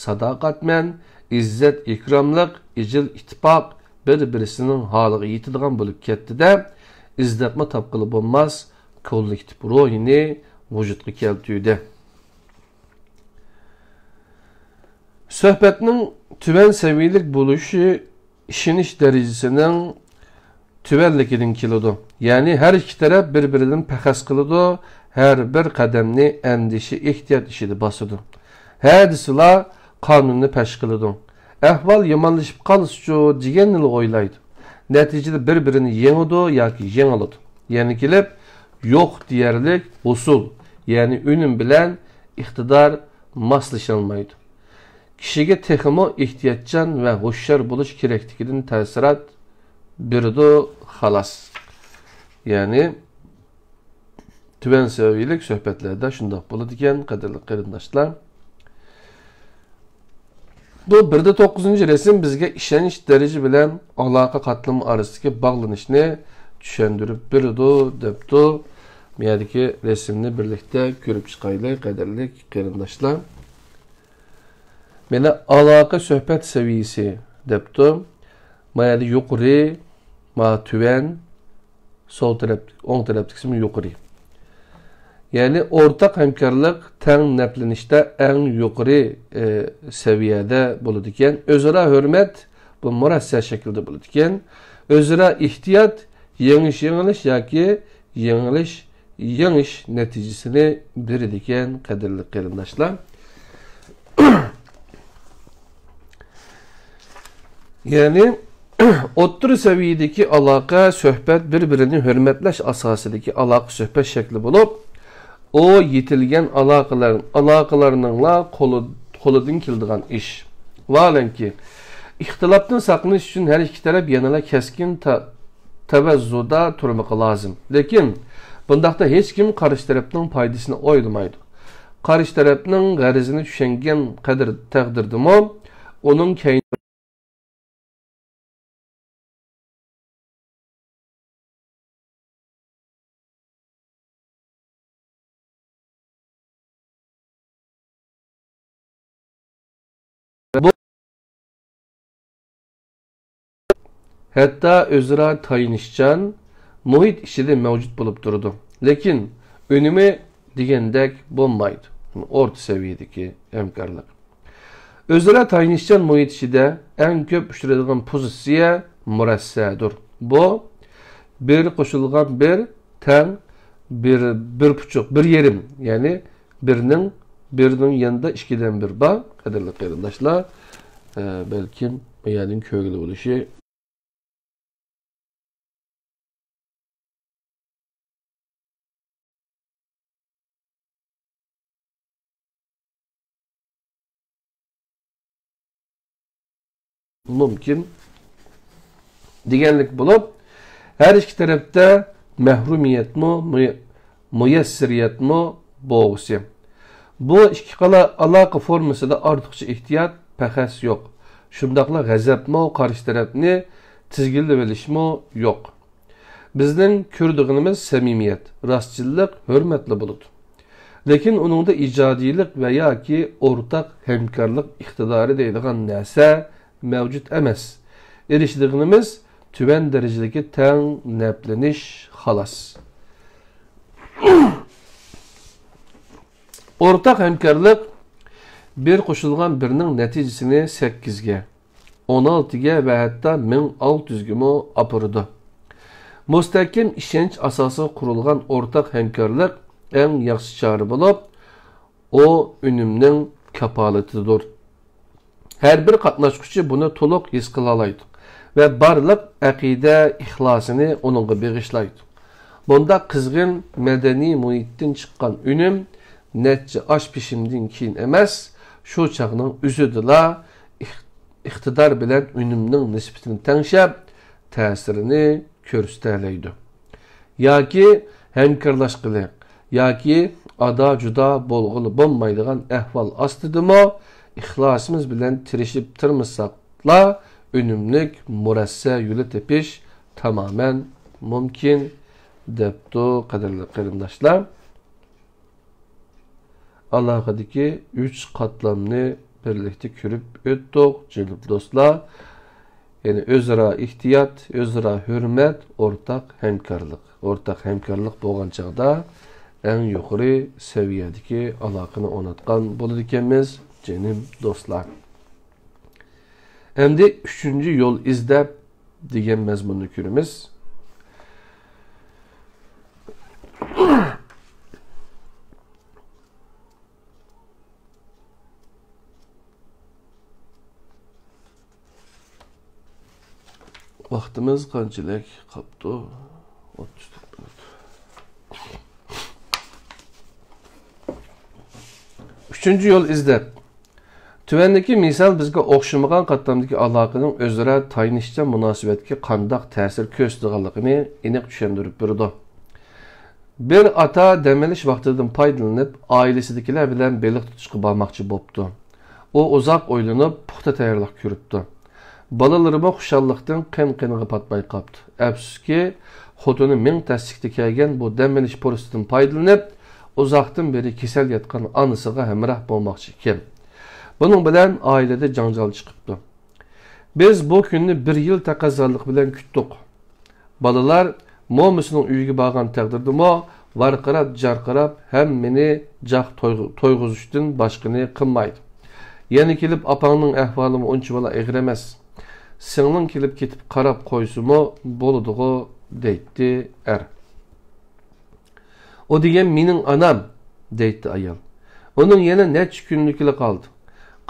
ساداقەتمەن، ئىززەت-ئىكراملىق، ئىجىل-ئىتتىپاق، بىر-بىرسىنىڭ ھالىغا يېتىدىغان بولۇپ كەتتى-دە، ئىزدەپمۇ تاپقىلى بولماس كوللېكتىپ روھىنى ۋۇجۇدقا كەلتۈردى. سۆھبەتنىڭ تۆۋەن سەۋىيەلىك بولۇشى ئىشىنىش دەرىجىسىنىڭ تۆۋەنلىكىدىن كېلىدۇ. يەنى ھەر ئىككى تەرەپ بىر-بىرىدىن پەخەس قىلىدۇ، ھەر بىر قەدەمنى ئەندىشە، ئېھتىيات ئىچىدە باسىدۇ. ھە دېسىلا، قانۇننى پەش قىلىدۇ. ئەھۋال يامانلىشىپ قالسىچۇ دېگەننىلا ئويلايدۇ. نەتىجىدە بىر-بىرىنى يېڭىدۇ ياكى يېڭىلىدۇ. يەنە كېلىپ، يوق دېيەرلىك ھوسۇل، يەنى ئۈنۈم بىلەن ئىقتىدار ماسلىشالمايدۇ. كىشىگە تېخىمۇ ئېھتىياتچان ۋە ھوشيار بولۇش كېرەكلىكىدىن تەسىرات بېرىدۇ، خالاس. يەنى، تۆۋەن سەۋىيەلىك سۆھبەتلەردە شۇنداق بولىدىكەن، قەدىرلىك قېرىنداشلار. بۇ بىر دە توققۇزىنچى رەسىم بىزگە ئىشەنچ دەرىجە بىلەن ئالاقە قاتلىمى ئارىسىدىكى باغلىنىشنى چۈشەندۈرۈپ بېرىدۇ، دەپتۇ. بۇ يەردىكى رەسىمنى بىرلىكتە كۆرۈپ چىقايلى، قەدىرلىك قېرىنداشلار. مانا ئالاقە سۆھبەت سەۋىيەسى دەپتۇ. ما يەردە يۇقىرى، ما تۆۋەن، سول تەرەپ، ئوڭ تەرەپتىكىسىمۇ يۇقىرى. يەنى ئورتاق ھەمكارلىق تەڭ نەپلىنىشتە ئەڭ يۇقىرى، ئى، سەۋىيەدە بولىدىكەن. ئۆزئارا ھۆرمەت بۇ مۇرەسسە شەكلىدە بولىدىكەن. ئۆزئارا ئېھتىيات يېڭىش-يېڭىلىش ياكى يېڭىلىش-يېڭىش نەتىجىسىنى بېرىدىكەن، قەدىرلىك قېرىنداشلار. يەنى، ئوتتۇرا سەۋىيەدىكى ئالاقە، سۆھبەت بىر-بىرىنى ھۆرمەتلەش ئاساسىدىكى ئالاقە، سۆھبەت شەكلى بولۇپ، ئۇ يېتىلگەن ئالاقىلار، ئالاقىلارنىڭلا قولى-، قولىدىن كېلىدىغان ئىش. ۋاھالەنكى، ئىختىلاپتىن ساقلىنىش ئۈچۈن ھەر ئىككى تەرەپ يەنىلا كەسكىن تا-، تەۋەززۇدا تۇرمىقى لازىم. لېكىن، بۇنداقتا ھېچكىم قارشى تەرەپنىڭ پايدىسىنى ئويلىمايدۇ. قارشى تەرەپنىڭ غەرىزىنى چۈشەنگەن قەدىر تەقدىردىمۇ، ئۇنىڭ كەينى بۇ ھەتتا ئۆزئارا تايىنىشچان مۇھىت ئىچىدە مەۋجۇت بولۇپ تۇرىدۇ. لېكىن ئۈنۈمى دېگەندەك بولمايدۇ. ئورتا سەۋىيەدىكى ھەمكارلىق. ئۆزئارا تايىنىشچان مۇھىت ئىچىدە ئەڭ كۆپ ئۇچرايدىغان پوزىتسىيە مۇرەسسەدۇر. بۇ بىر قوشۇلغان بىر تەڭ بىر، بىر پۇچۇق، بىر يېرىم، يەنى بىرنىڭ، بىرنىڭ يېنىدا ئىككىدىن بىر بار، قەدىرلىك قېرىنداشلار. ئە، بەلكىم بۇ يەردىن كۆرگىلى بولۇشى مۇمكىن دېگەنلىك بولۇپ، ھەر ئىككى تەرەپتە مەھرۇمىيەتمۇ، مۇ-، مۇيەسسىرىيەتمۇ بولغۇسى. بۇ ئىككى قالا-، ئالاقە فورمىسىدا ئارتۇقچە ئېھتىيات پەخەس يوق. شۇنداقلا غەزەپمۇ، قارشى تەرەپنى تىزگىنلىۋېلىشمۇ يوق. بىزنىڭ كۆرىدىغىنىمىز سەمىمىيەت، راستچىللىق، ھۆرمەتلا بولىدۇ. لېكىن ئۇنىڭدا ئىجادىيلىق ۋە ياكى ئورتاق ھەمكارلىق ئىقتىدارى دەيدىغان نەرسە مەۋجۇت ئەمەس. ئېرىشىدىغىنىمىز تۆۋەن دەرىجىدىكى تەڭ نەپلىنىش، خالاس. ئورتاق ھەمكارلىق بىر قوشۇلغان بىرنىڭ نەتىجىسىنى سەككىزگە، ئون ئالتىگە ۋە ھەتتا مىڭ ئالتە يۈزگىمۇ ئاپىرىدۇ. مۇستەھكەم ئىشەنچ ئاساسىغا قۇرۇلغان ئورتاق ھەمكارلىق ئەڭ ياخشى چارە بولۇپ، ئۇ ئۈنۈمنىڭ كاپالىتىدۇر. ھەر بىر قاتناشقۇچى بۇنى تولۇق ھېس قىلالايدۇ ۋە بارلىق ئەقىدە ئىخلاسىنى ئۇنىڭغا بېغىشلايدۇ. بۇنداق قىزغىن مەدەنىي مۇھىتتىن چىققان ئۈنۈم نەچچە ئاش پېشىمدىن كېيىن ئەمەس، شۇ چاغنىڭ ئۆزىدىلا ئىق-، ئىقتىدار بىلەن ئۈنۈمنىڭ نىسبىتىنى تەڭشەپ، تەسىرىنى كۆرسىتەلەيدۇ. ياكى ھەمكارلاشقىلى، ياكى ئادا-جۇدا بولغىلى بولمايدىغان ئەھۋال ئاستىدىمۇ، ئىخلاسىمىز بىلەن تىرىشىپ تىرمىشساقلا، ئۈنۈملۈك مۇرەسسە يولى تېپىش تامامەن مۇمكىن، دەپتۇ، قەدىرلىك قېرىنداشلار. ئالاقىدىكى ئۈچ قاتلامنى بىرلىكتە كۆرۈپ ئۆتتۇق، جېنىم دوستلار. يەنى ئۆزئارا ئېھتىيات، ئۆزئارا ھۆرمەت، ئورتاق ھەمكارلىق. ئورتاق ھەمكارلىق بولغان چاغدا ئەڭ يۇقىرى سەۋىيەدىكى ئالاقىنى ئورناتقان بولىدىكەنمىز، جېنىم دوستلار. ئەمدى ئۈچىنچى يول ئىزدەپ دېگەن مەزمۇننى كۆرىمىز. ۋاقتىمىز قانچىلىك قاپتۇ؟ ئوتتۇز تۆت مىنۇت. ئۈچىنچى يول ئىزدەپ. تۆۋەندىكى مىسال بىزگە ئوخشىمىغان قاتلامدىكى ئالاقىنىڭ ئۆزئارا تايىنىشچان مۇناسىۋەتكە قانداق تەسىر كۆرسىتىدىغانلىقىنى ئېنىق چۈشەندۈرۈپ بېرىدۇ. بىر ئاتا دەم ئېلىش ۋاقتىدىن پايدىلىنىپ، ئائىلىسىدىكىلەر بىلەن بېلىق تۇتۇشقا بارماقچى بوپتۇ. ئۇ ئۇزاق ئويلىنىپ، پۇختا تەييارلىق كۆرۈپتۇ. بالىلىرىمۇ خۇشاللىقتىن قېن-قېنىغا پاتماي قاپتۇ. ئەپسۇسكى، خوتۇنى مىڭ تەسلىكتە كەلگەن بۇ دەم ئېلىش پۇرسىتىدىن پايدىلىنىپ، ئۇزاقتىن بېرى كېسەل ياتقان ئانىسىغا ھەمراھ بولماقچى ئىكەن. بۇنىڭ بىلەن ئائىلىدە جاڭجال چىقىپتۇ. بىز بۇ كۈننى بىر يىل تەقەززالىق بىلەن كۈتتۇق. بالىلار مومىسىنىڭ ئۆيىگە بارغان تەقدىردىمۇ، ۋارقىراپ-جارقىراپ ھەممىنى جاق تويغۇ-، تويغۇزۇشتىن باشقىنى قىلمايدۇ. يەنە كېلىپ ئاپاڭنىڭ ئەھۋالىمۇ ئۇنچىۋالا ئېغىر ئەمەس. سىڭلىڭ كېلىپ كېتىپ قاراپ قويسىمۇ بولىدىغۇ، دەيتتى ئەر. ئۇ دېگەن مېنىڭ ئانام، دەيتتى ئايال. ئۇنىڭ يەنە نەچچە كۈنلۈكىلا قالدى.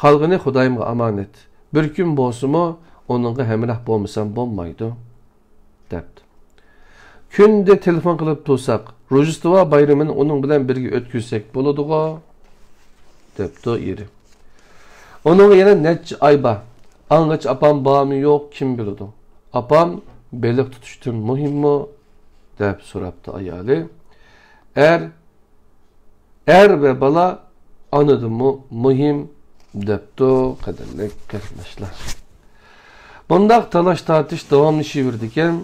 قالغىنى خۇدايىمغا ئامانەت. بىر كۈن بولسىمۇ ئۇنىڭغا ھەمراھ بولمىسام بولمايدۇ، دەپتۇ. كۈندە تېلېفون قىلىپ تۇرساق، روژدېستۋا بايرىمىنى ئۇنىڭ بىلەن بىرگە ئۆتكۈزسەك بولىدىغۇ، دەپتۇ ئېرى. ئۇنىڭغا يەنە نەچچە ئاي بار. ئاڭغىچە ئاپام بارمۇ يوق، كىم بىلىدۇ. ئاپام بېلىق تۇتۇشتىن مۇھىممۇ؟ دەپ سوراپتۇ ئايالى. ئەر، ئەر ۋە بالا ئانىدىنمۇ مۇھىم، دەپتۇ. قەدىرلىك قېرىنداشلار، بۇنداق تالاش-تارتىش داۋاملىشىۋېرىدىكەن،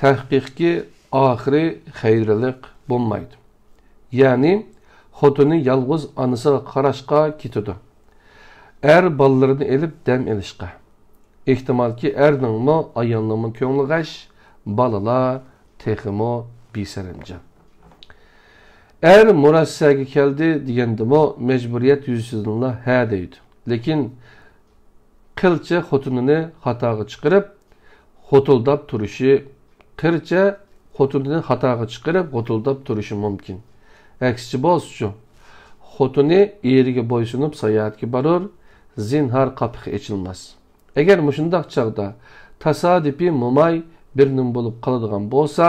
تەھقىقكى ئاخىرى خەيرلىك بولمايدۇ. يەنى خوتۇنى يالغۇز ئانىسىغا قاراشقا كېتىدۇ. ئەر بالىلىرىنى ئېلىپ دەم ئېلىشقا. ئېھتىمالكى، ئەرنىڭمۇ، ئايالنىڭمۇ كۆڭلى غەش، بالىلار تېخىمۇ بىسەرەنجام. ئەر مۇرەسسەگە كەلدى دېگەندىمۇ، مەجبۇرىيەت يۈزىسىدىنلا ھە دەيدۇ. لېكىن قىلچە خوتۇنىنى خاتاغا چىقىرىپ، غوتۇلداپ تۇرۇشى، قىلچە خوتۇنىنى خاتاغا چىقىرىپ، غوتۇلداپ تۇرۇشى مۇمكىن. ئەكسىچە بولسىچۇ؟ خوتۇنى ئېرىگە بويسۇنۇپ ساياھەتكە بارۇر، زىنھار قاپىقى ئېچىلماس. ئەگەر مۇشۇنداق چاغدا تاسادىپىي موماي بىر نېمە بولۇپ قالىدىغان بولسا،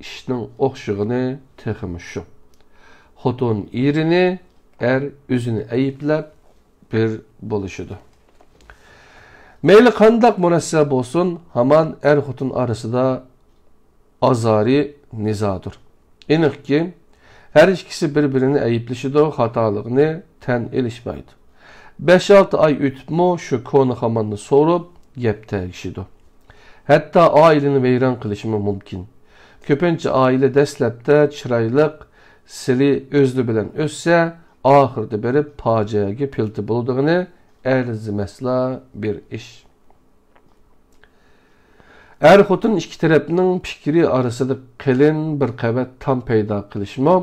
ئىشنىڭ ئوخشىغىنى تېخىمۇ شۇ. خوتۇن ئېرىنى، ئەر ئۆزىنى ئەيىبلەپ، بىر بولۇشىدۇ. مەيلى قانداق مۇرەسسە بولسۇن، ھامان ئەر-خوتۇن ئارىسىدا ئازارى نىزادۇر. ئېنىقكى، ھەر ئىككىسى بىر-بىرىنى ئەيىبلىشىدۇ، خاتالىقىنى تەن ئېلىشمايدۇ. بەش-ئالتە ئاي ئۆتۈپمۇ شۇ كونا خاماننى سورۇپ، گەپ تەگىشىدۇ. ھەتتا ئائىلىنى ۋەيران قىلىشىمۇ مۇمكىن. كۆپىنچە ئائىلە دەسلەپتە چىرايلىق، سىلى ئۆزلىرى بىلەن ئۆتسە، ئاخىرىدا بېرىپ پاجىئەگە پىلتە بولىدىغىنى ئەرزىمەسلا بىر ئىش. ئەر-خوتۇن ئىككى تەرەپنىڭ پىكرى ئارىسىدا قېلىن بىر قەۋەت تام پەيدا قىلىشىمۇ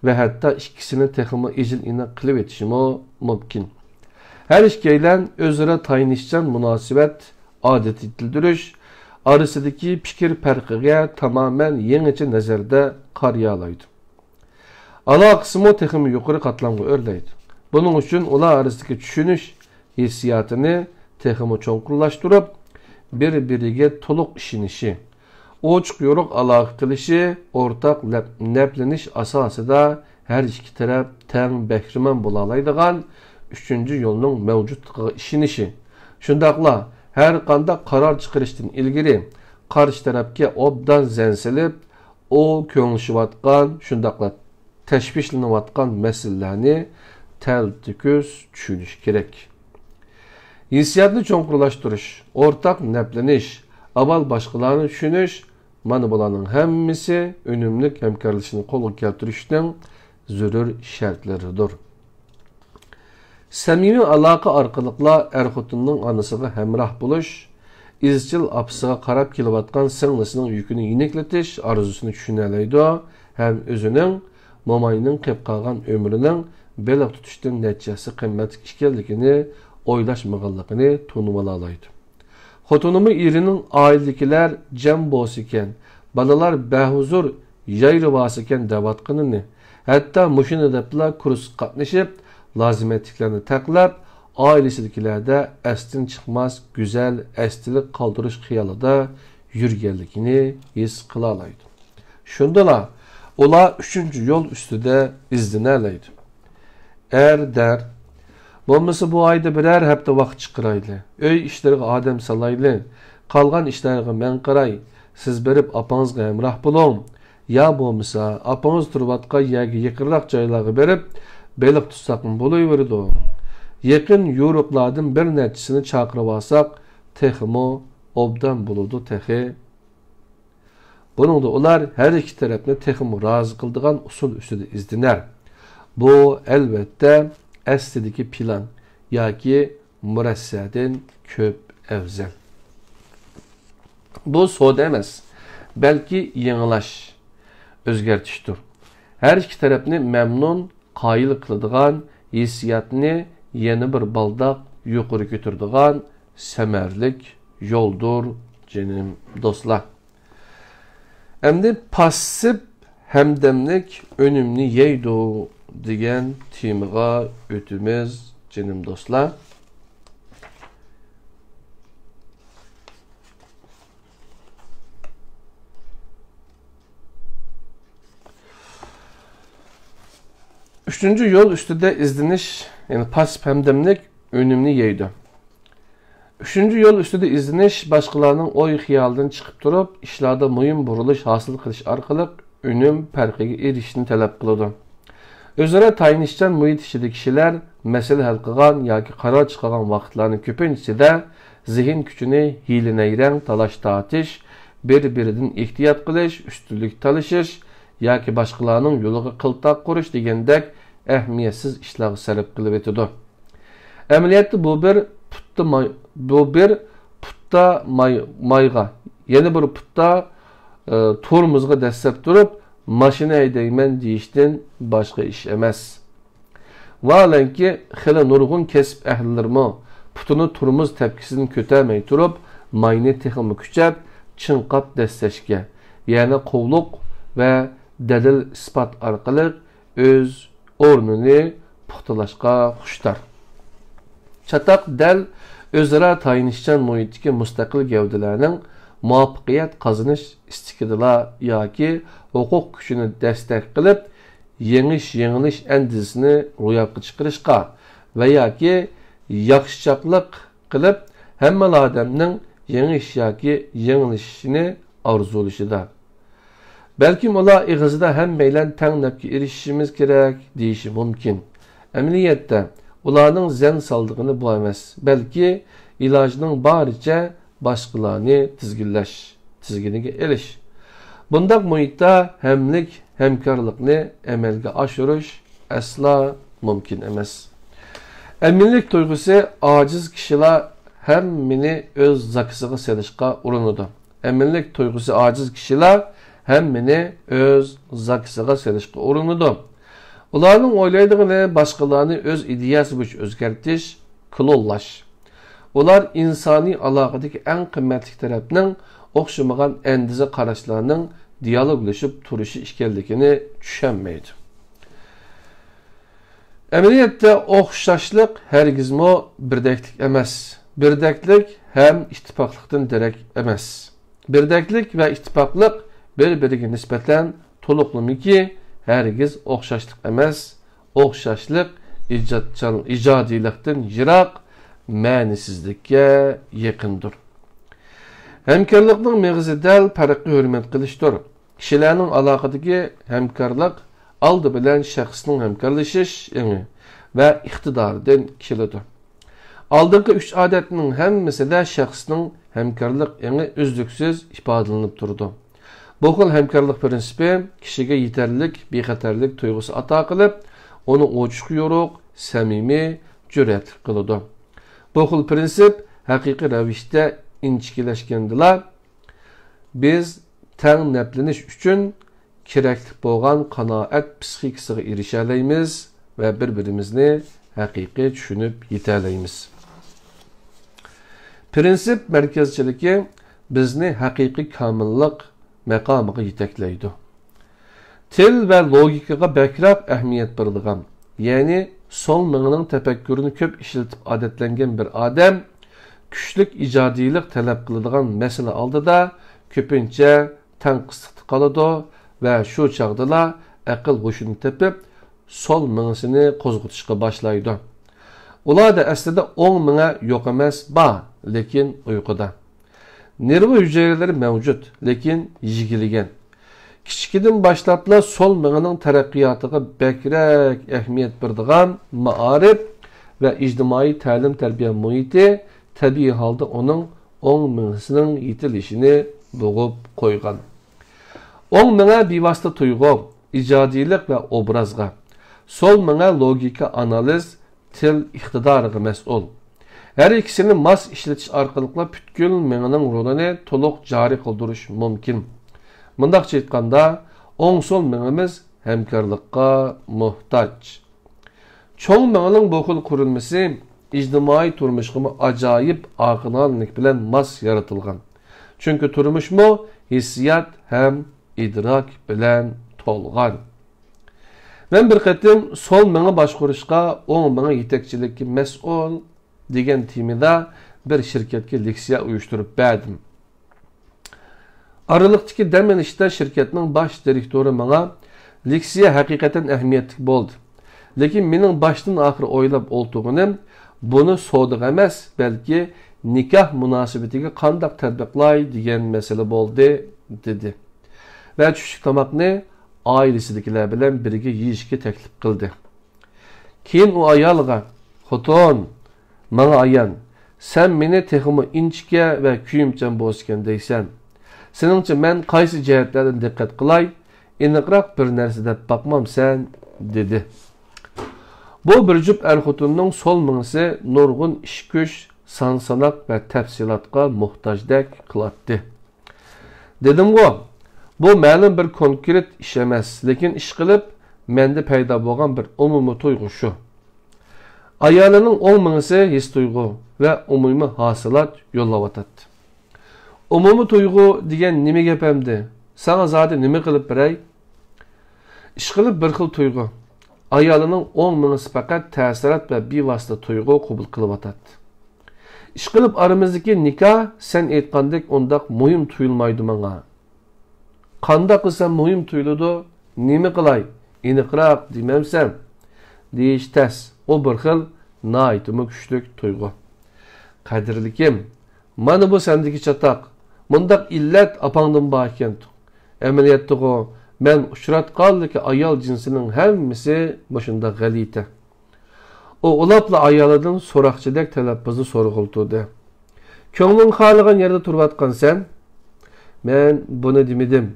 ۋە ھەتتا ئىككىسىنى تېخىمۇ ئىجىل-ئىناق قىلىۋېتىشىمۇ مۇمكىن. ھەر ئىككىيلەن ئۆزئارا تايىنىشچان مۇناسىۋەت ئادىتى يېتىلدۈرۈش ئارىسىدىكى پىكىر پەرقىگە تامامەن يېڭىچە نەزەردە قارىيالايدۇ. ئالاقىسىمۇ تېخىمۇ يۇقىرى قاتلامغا ئۆرلەيدۇ. بۇنىڭ ئۈچۈن ئۇلار ئارىسىدىكى چۈشىنىش ھېسسىياتىنى تېخىمۇ چوڭقۇرلاشتۇرۇپ، بىر-بىرىگە تولۇق ئىشىنىشى، ئوچۇق-يورۇق ئالاقە قىلىشى، ئورتاق لەپ-، نەپلىنىش ئاساسىدا ھەر ئىككى تەرەپ تەڭ بەھرىمەن بولالايدىغان ئۈچىنچى يولنىڭ مەۋجۇتلۇقىغا ئىشىنىشى، شۇنداقلا ھەر قانداق قارار چىقىرىشتىن ئىلگىرى قارشى تەرەپكە ئوبدان زەن سېلىپ، ئۇ كۆڭلىشىۋاتقان، شۇنداقلا تەشۋىشلىنىۋاتقان مەسىلىلەرنى تەلتۆكۈس چۈشىنىش كېرەك. ھېسسىياتنى چوڭقۇرلاشتۇرۇش، ئورتاق نەپلىنىش، ئاۋۋال باشقىلارنى چۈشىنىش، مانا بۇلارنىڭ ھەممىسى ئۈنۈملۈك ھەمكارلىشىشنى قولغا كەلتۈرۈشنىڭ زۆرۈر شەرتلىرىدۇر. سەمىمىي ئالاقە ئارقىلىقلا ئەر-خوتۇننىڭ ئانىسىغا ھەمراھ بولۇش، ئىزچىل ئاپىسىغا قاراپ كېلىۋاتقان سىڭلىسىنىڭ يۈكىنى يېنىكلىتىش ئارزۇسىنى چۈشىنەلەيدۇ ھەم ئۆزىنىڭ موماينىڭ قېلىپ قالغان ئۆمرىنىڭ بېلىق تۇتۇشتىن نەچچە ھەسسە قىممەتلىك ئىكەنلىكىنى ئويلاشمىغانلىقىنى تونۇۋالالايدۇ. خوتۇنىمۇ ئېرىنىڭ ئائىلىدىكىلەر جەم بولسىكەن، بالىلار بەھۇزۇر يايرىۋالسىكەن دەۋاتقىنىنى، ھەتتا مۇشۇنى دەپلا كۇرسقا قاتنىشىپ، لازىمەتلىكلەرنى تەقلەپ، ئائىلىسىدىكىلەردە ئەستىن چىقماس گۈزەل ئەستىلىك قالدۇرۇش خىيالىدا يۈرگەنلىكىنى ھېس قىلالايدۇ. شۇندىلا ئۇلار ئۈچىنچى يول ئۈستىدە ئىزدىنەلەيدۇ. ئەر دەر، بولمىسا بۇ ئايدا بىرەر ھەپتە ۋاقىت چىقىرايلى، ئۆي ئىشلىرىغا ئادەم سالايلى، قالغان ئىشلارغا مەن قاراي، سىز بېرىپ ئاپىڭىزغا ھەمراھ بولۇڭ. يا بولمىسا ئاپىڭىز تۇرۇۋاتقان يەرگە يېقىنراق جايلارغا بېرىپ بېلىق تۇتساقمۇ بولۇۋېرىدۇ. يېقىن يورۇقلاردىن بىر نەچچىسىنى چاقىرىۋالساق، تېخىمۇ ئوبدان بولىدۇ تېخى. بۇنىڭدا ئۇلار ھەر ئىككى تەرەپنى تېخىمۇ رازى قىلىدىغان ئۇسۇل ئۈستىدە ئىزدىنەر. بۇ، ئەلۋەتتە، ئەسلىدىكى پىلان ياكى مۇرەسسەدىن كۆپ ئەۋزەل. بۇ سودا ئەمەس، بەلكى يېڭىلاش، ئۆزگەرتىشتۇر. ھەر ئىككى تەرەپنى مەمنۇن، قايىل قىلىدىغان ھېسسىياتنى يەنە بىر بالداق يۇقىرى كۆتۈرىدىغان سەمەرىلىك يولدۇر، جېنىم دوستلار. ئەمدى پاسسىپ ھەمدەملىك ئۈنۈمنى يەيدۇ دېگەن تېمىغا ئۆتىمىز، جېنىم دوستلار. ئۈچىنچى يول ئۈستىدە ئىزدىنىش، يەنى پاسسىپ ھەمدەملىك ئۈنۈمنى يەيدۇ. ئۈچىنچى يول ئۈستىدە ئىزدىنىش باشقىلارنىڭ ئوي-خىيالىدىن چىقىپ تۇرۇپ، ئىشلاردا مۇھىم بۇرۇلۇش ھاسىل قىلىش ئارقىلىق ئۈنۈم پەرقىگە ئېرىشىشنى تەلەپ قىلىدۇ. ئۆزئارا تايىنىشچان مۇھىت ئىچىدە كىشىلەر مەسىلە ھەل قىلغان ياكى قارار چىقارغان ۋاقىتلارنىڭ كۆپىنچىسىدە زېھىن كۈچىنى ھىيلە-نەيرەڭ، تالاش-تارتىش، بىر-بىرىدىن ئېھتىيات قىلىش، ئۈستۈنلۈك تالىشىش ياكى باشقىلارنىڭ يولىغا قىلتاق قۇرۇش دېگەندەك ئەھمىيەتسىز ئىشلارغا سەرپ قىلىۋېتىدۇ. ئەمەلىيەتتە بۇ بىر پۇتتا ماي، بۇ بىر پۇتتا ماي، مايغا، يەنە بىر پۇتتا، ئى، تورمۇزغا دەسسەپ تۇرۇپ، ماشىنا ھەيدەيمەن دېيىشتىن باشقا ئىش ئەمەس. ۋاھالەنكى، خېلى نۇرغۇن كەسىپ ئەھلىلىرىمۇ پۇتىنى تورمۇز تەپكىسىدىن كۆتەرمەي تۇرۇپ، ماينى تېخىمۇ كۈچەپ، چىڭقاپ دەسسەشكە، يەنى قوۋلۇق ۋە دەلىل-ئىسپات ئارقىلىق ئۆز ئورنىنى پۇختىلاشقا خۇشتار. چاتاق دەل ئۆزئارا تايىنىشچان مۇھىتتىكى مۇستەقىل گەۋدىلەرنىڭ مۇۋەپپەقىيەت قازىنىش ئىستىكىدىلا ياكى ھوقۇق كۈچىنى دەستەك قىلىپ، يېڭىش-يېڭىلىش ئەندىزىسىنى روياپقا چىقىرىشقا ۋە ياكى ياخشىچاقلىق قىلىپ، ھەممىلا ئادەمنىڭ يېڭىش ياكى يېڭىلىشىنى ئارزۇلىشىدا. بەلكىم ئۇلار ئېغىزدا ھەممەيلەن تەڭ نەپكە ئېرىشىشىمىز كېرەك دېيىشى مۇمكىن. ئەمەلىيەتتە، ئۇلارنىڭ زەن سالىدىغىنى بۇ ئەمەس، بەلكى ئىلاجنىڭ بارىچە باشقىلارنى تىزگىنلەش، تىزگىنىگە ئېلىش. بۇنداق مۇھىتتا ھەملىك، ھەمكارلىقنى ئەمەلگە ئاشۇرۇش ئەسلا مۇمكىن ئەمەس. ئەمىنلىك تۇيغۇسى ئاجىز كىشىلەر ھەممىنى ئۆز زاكىسىغا سېلىشقا ئۇرۇنىدۇ. ئەمىنلىك تۇيغۇسى ئاجىز كىشىلەر ھەممىنى ئۆز زاكىسىغا سېلىشقا ئۇرۇنىدۇ. ئۇلارنىڭ ئويلايدىغىنى باشقىلارنى ئۆز ئىدىيەسى بويىچە ئۆزگەرتىش، كلونلاش. ئۇلار ئىنسانىي ئالاقىدىكى ئەڭ قىممەتلىك تەرەپنىڭ ئوخشىمىغان ئەندىزە قاراشلارنىڭ دىيالوگلىشىپ تۇرۇشى ئىكەنلىكىنى چۈشەنمەيدۇ. ئەمەلىيەتتە ئوخشاشلىق ھەرگىزمۇ بىردەكلىك ئەمەس. بىردەكلىك ھەم ئىتتىپاقلىقتىن دېرەك ئەمەس. بىردەكلىك ۋە ئىتتىپاقلىق بىر-بىرىگە نىسبەتەن تولۇقلىمىكى، ھەرگىز ئوخشاشلىق ئەمەس. ئوخشاشلىق ئىجادچان-، ئىجادىيلىقتىن يىراق، مەنىسىزلىككە يېقىندۇر. ھەمكارلىقنىڭ مېغىزى دەل پەرققە ھۆرمەت قىلىشتۇر. كىشىلەرنىڭ ئالاقىدىكى ھەمكارلىق ئالدى بىلەن شەخسنىڭ ھەمكارلىشىش ئېڭى ۋە ئىقتىدارىدىن كېلىدۇ. ئالدىنقى ئۈچ ئادەتنىڭ ھەممىسىدە شەخسنىڭ ھەمكارلىق ئېڭى ئۈزلۈكسىز ئىپادىلىنىپ تۇرىدۇ. بۇ خىل ھەمكارلىق پىرىنسىپى كىشىگە يېتەرلىك بىخەتەرلىك تۇيغۇسى ئاتا قىلىپ، ئۇنى ئوچۇق-يورۇق، سەمىمىي، جۈرئەتلىك قىلىدۇ. بۇ خىل پىرىنسىپ ھەقىقىي رەۋىشتە ئىنچىكىلەشكەندىلا، بىز تەڭ نەپلىنىش ئۈچۈن كېرەكلىك بولغان قانائەت پىسخىكىسىغا ئېرىشەلەيمىز ۋە بىر-بىرىمىزنى ھەقىقىي چۈشىنىپ يېتەلەيمىز. پىرىنسىپ مەركەزچىلىكى بىزنى ھەقىقىي كامىللىق مەقامىغا يېتەكلەيدۇ. تىل ۋە لوگىكىغا بەكرەك ئەھمىيەت بېرىدىغان، يەنى سول مېڭىنىڭ تەپەككۇرىنى كۆپ ئىشلىتىپ ئادەتلەنگەن بىر ئادەم كۈچلۈك ئىجادىيلىق تەلەپ قىلىدىغان مەسىلە ئالدىدا كۆپىنچە تەڭقىسلىقتا قالىدۇ ۋە شۇ چاغدىلا ئەقىل ھوشىنى تېپىپ، سول مېڭىسىنى قوزغىتىشقا باشلايدۇ. ئۇلاردا ئەسلىدە ئوڭ مېڭە يوق ئەمەس، بار، لېكىن ئۇيقۇدا. نېرۋا ھۈجەيرىلىرى مەۋجۇت، لېكىن يېگىلگەن. كىچىكىدىن باشلاپلا سول مېڭىنىڭ تەرەققىياتىغا بەكرەك ئەھمىيەت بېرىدىغان مائارىپ ۋە ئىجتىمائىي تەلىم-تەربىيە مۇھىتى تەبىئىي ھالدا ئۇنىڭ ئوڭ مېڭىسىنىڭ يېتىلىشىنى بوغۇپ قويغان. ئوڭ مېڭە بىۋاسىتە تۇيغۇ، ئىجادىيلىق ۋە ئوبرازغا، سول مېڭە لوگىكا، ئانالىز، تىل ئىقتىدارىغا مەسئۇل. ھەر ئىككىسىنى ماس ئىشلىتىش ئارقىلىقلا پۈتكۈل مېڭىنىڭ رولىنى تولۇق جارى قىلدۇرۇش مۇمكىن. مۇنداقچە ئېيتقاندا، ئوڭ سول مېڭىمىز ھەمكارلىققا موھتاج. چوڭ مېڭىنىڭ بۇ خىل قۇرۇلمىسى ئىجتىمائىي تۇرمۇشقىمۇ ئاجايىپ ئاقىلانىلىك بىلەن ماس يارىتىلغان. چۈنكى تۇرمۇشمۇ ھېسسىيات ھەم ئىدراك بىلەن تولغان. مەن بىر قېتىم سول مېڭە باشقۇرۇشقا ئوڭ مېڭە يېتەكچىلىككە مەسئۇل دېگەن تېمىدا بىر شىركەتكە لېكسىيە ئۇيۇشتۇرۇپ بەردىم. ئارىلىقتىكى دەم ئېلىشتا شىركەتنىڭ باش دىرېكتورى ماڭا، لېكسىيە ھەقىقەتەن ئەھمىيەتلىك بولدى. لېكىن مېنىڭ باشتىن ئاخىر ئويلاپ ئولتۇرغىنىم، بۇنى سودىغا ئەمەس، بەلكى نىكاھ مۇناسىۋىتىگە قانداق تەتبىقلاي دېگەن مەسىلە بولدى، دېدى. ۋە چۈشلۈك تاماقنى ئائىلىسىدىكىلەر بىلەن بىرگە يېيىشكە تەكلىپ قىلدى. كېيىن ئۇ ئايالىغا، خوتۇن، ماڭا ئايان، سەن مېنى تېخىمۇ ئىنچىكە ۋە كۆيۈمچان بولسىكەن دەيسەن. سېنىڭچە مەن قايسى جەھەتلەردىن دىققەت قىلاي؟ ئېنىقراق بىر نەرسە دەپ باقمامسەن؟ دېدى. بۇ بىر جۈپ ئەر-خوتۇننىڭ سول مېڭىسى نۇرغۇن ئىش-كۈچ، سان-ساناق ۋە تەپسىلاتقا موھتاجدەك قىلاتتى. دېدىمغۇ، بۇ مەلۇم بىر كونكرېت ئىش ئەمەس، لېكىن ئىشقىلىپ مەندە پەيدا بولغان بىر ئومۇمىي تۇيغۇ شۇ. ئايالىنىڭ ئوڭ مېڭىسى ھېس-تۇيغۇ ۋە ئومۇمىي ھاسىلات يوللاۋاتاتتى. ئومۇمىي تۇيغۇ دېگەن نېمە گەپ ئەمدى؟ ساڭا زادى نېمە قىلىپ بېرەي؟ ئىشقىلىپ بىر خىل تۇيغۇ. ئايالىنىڭ ئوڭ مېڭىسى پەقەت تەسىرات ۋە بىۋاسىتە تۇيغۇ قوبۇل قىلىۋاتاتتى. ئىشقىلىپ ئارىمىزدىكى نىكاھ سەن ئېيتقاندەك ئۇنداق مۇھىم تۇيۇلمايدۇ ماڭا. قانداق قىلسام مۇھىم تۇيۇلىدۇ؟ نېمە قىلاي؟ ئېنىقراق دېمەمسەن؟ دېيىش تەس. ئۇ بىر خىل ناھايىتىمۇ كۈچلۈك تۇيغۇ. قەدىرلىكىم، مانا بۇ سەندىكى چاتاق. مۇنداق ئىللەت ئاپاڭدىن بار ئىكەن. ئەمەلىيەتتىغۇ، مەن ئۇچراتقانلىكى ئايال جىنسىنىڭ ھەممىسى مۇشۇنداق غەلىتە. ئۇ ئۇلاپلا ئايالىدىن سوراقچىدەك تەلەپپۇزدا سورىغىلى تۇردى. كۆڭلۈڭ خالىغان يەردە تۇرۇۋاتقانسەن؟ مەن بۇنى دېمىدىم.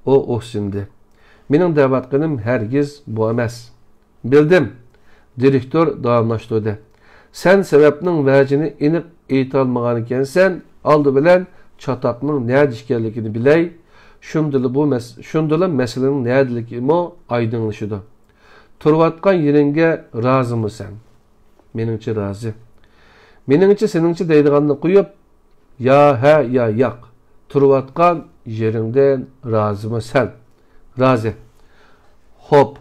ئۇ ئۇھسىندى. مېنىڭ دەۋاتقىنىم ھەرگىز بۇ ئەمەس. بىلدىم، دىرېكتور داۋاملاشتۇردى. سەن سەۋەبنىڭ ۋەجىنى ئېنىق ئېيتالمىغانىكەنسەن، ئالدى بىلەن چاتاقنىڭ نەدە ئىكەنلىكىنى بىلەي، شۇندىلا بۇ مەس-، شۇندىلا مەسىلىنىڭ نەدىلىكىمۇ ئايدىڭلىشىدۇ. تۇرۇۋاتقان يېرىڭگە رازىمۇ سەن؟ مېنىڭچە رازى. مېنىڭچە سېنىڭچە دەيدىغاننى قويۇپ، يا ھە، يا ياق. تۇرۇۋاتقان يېرىڭدىن رازىمۇ سەن؟ رازى. خوپ.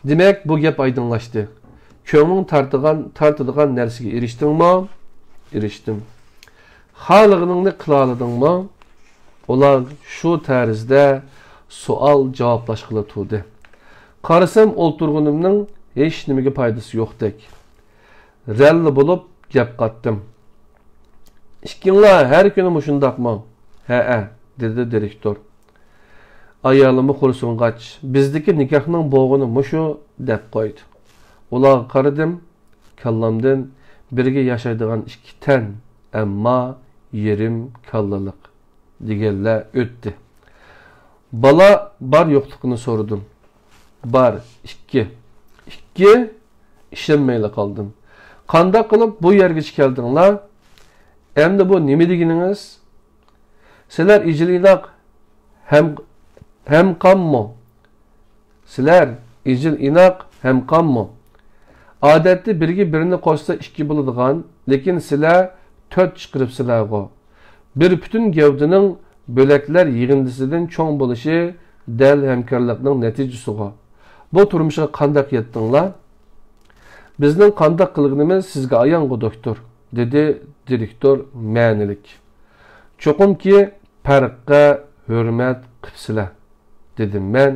دېمەك، بۇ گەپ ئايدىڭلاشتى. كۆڭلۈڭ تارتىغان، تارتىدىغان نەرسىگە ئېرىشتىڭمۇ؟ ئېرىشتىم. خالىغىنىڭنى قىلالىدىڭمۇ؟ ئۇلار شۇ تەرزدە سوئال جاۋابلاشقىلى تۇردى. قارىسام، ئولتۇرغىنىمنىڭ ھېچنېمىگە پايدىسى يوقتەك. رەللا بولۇپ گەپ قاتتىم. ئىككىڭلار ھەر كۈنى مۇشۇنداقمۇ؟ ھەئە، دېدى دىرېكتور. ئايالىممۇ خورسۇنغاچ، بىزدىكى نىكاھنىڭ بوغۇنى مۇشۇ، دەپ قويدى. ئۇلارغا قارىدىم، كاللامدىن بىرگە ياشايدىغان ئىككى تەن، ئەمما يېرىم كاللىلىق دېگەنلەر ئۆتتى. بالا بار يوقلۇقىنى سورىدىم. بار، ئىككى. ئىككى؟ ئىشەنمەيلا قالدىم. قانداق قىلىپ بۇ يەرگىچە كەلدىڭلار؟ ئەمدى بۇ نېمە دېگىنىڭىز؟ سىلەر ئىجىل-ئىناق ھەم، ھەمقانمۇ؟ سىلەر ئىجىل-ئىناق ھەمقانمۇ؟ ئادەتتە بىرگە بىرنى قوشسا ئىككى بولىدىغان، لېكىن سىلەر تۆت چىقىرىپسىلەرغۇ. بىر پۈتۈن گەۋدىنىڭ بۆلەكلەر يىغىندىسىدىن چوڭ بولۇشى دەل ھەمكارلىقنىڭ نەتىجىسىغۇ. بۇ تۇرمۇشقا قانداق يەتتىڭلار؟ بىزنىڭ قانداق قىلغىنىمىز سىزگە ئايانغۇ، دوكتور، دېدى دىرېكتور مەنىلىك. چوقۇمكى پەرققە ھۆرمەت قىپسىلە، دېدىم مەن